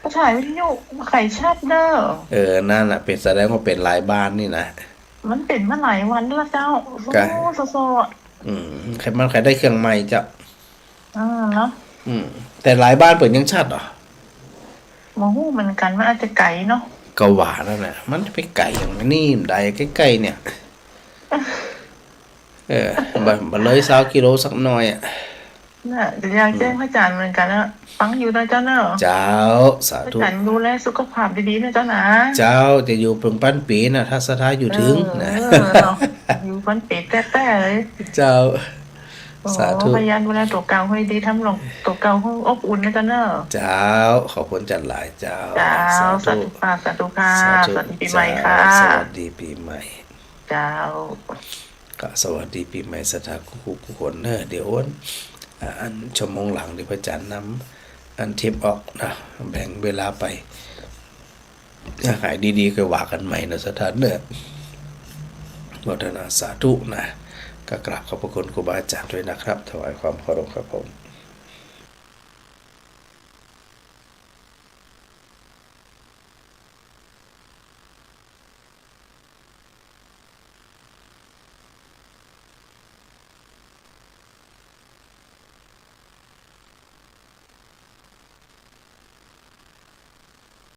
ก็ถ่ายวิทยุบ่ใค่ชัดเน่อ เออ นั่นน่ะ เป๋น แสดงว่าเป๋นหลายบ้านนี่นะ มันเป๋นมาหลายวันแล้วเจ้า กะ โซ่ๆ อืม ใค่ มันใค่ได้เครื่องใหม่เจ้า อ่า เนาะ อืม แต่หลายบ้านเปิ้นยังชัดเหรอ บ่ฮู้เหมือนกั๋น มันอาจจะไก๋เนาะ ก็ว่านั่นแหละ มันจะไปไก๋อย่างนี้มันได้ใก้ๆ เนี่ย เออ บ่ บ่เลยซาวกิโลสักหน่อยอะ น่ะ เดี๋ยวอยากแจ้งพระอาจ๋ารย์เหมือนกั๋นนะ ฟังอยู่นะเจ้าเนาะ เจ้า สาธุ พระอาจ๋ารย์ดูแลสุขภาพดีๆ นะเจ้านะ เจ้า จะอยู่เถิงปันปี๋นะ ถ้าศรัทธาอยู่เถิงนะ เออ เนาะ อยู่ปันปี๋แต๊ๆ เลย เจ้า โอ้ สาธุ พยายามดูแลตั๋วเก่าหื้อดี ทำหลวงตั๋วเก่าหื้ออบอุ่นนะเจ้าเนาะ เจ้า ขอบคุณจันหลายเจ้า เจ้า สาธุ สาธุค่ะ สาธุค่ะ สาธุ สวัสดีปี๋ใหม่ค่ะ เจ้า สวัสดีปี๋ใหม่ เจ้า ก็สวัสดีปี๋ใหม่ศรัทธากู้ๆ กู้คนเน่อ เดี๋ยวอัน อ่า อันชั่วโมงหลังเดี๋ยวพระอาจ๋ารย์นำอันเทปออกนะ แบ่งเวลาไป หายดีๆ ค่อยว่ากั๋นใหม่เน่อศรัทธาเน่อ โมทนาสาธุนะ ก็กราบขอบพระคุณครูบาอาจ๋ารย์ด้วยนะครับ ถวายความเคารพครับผม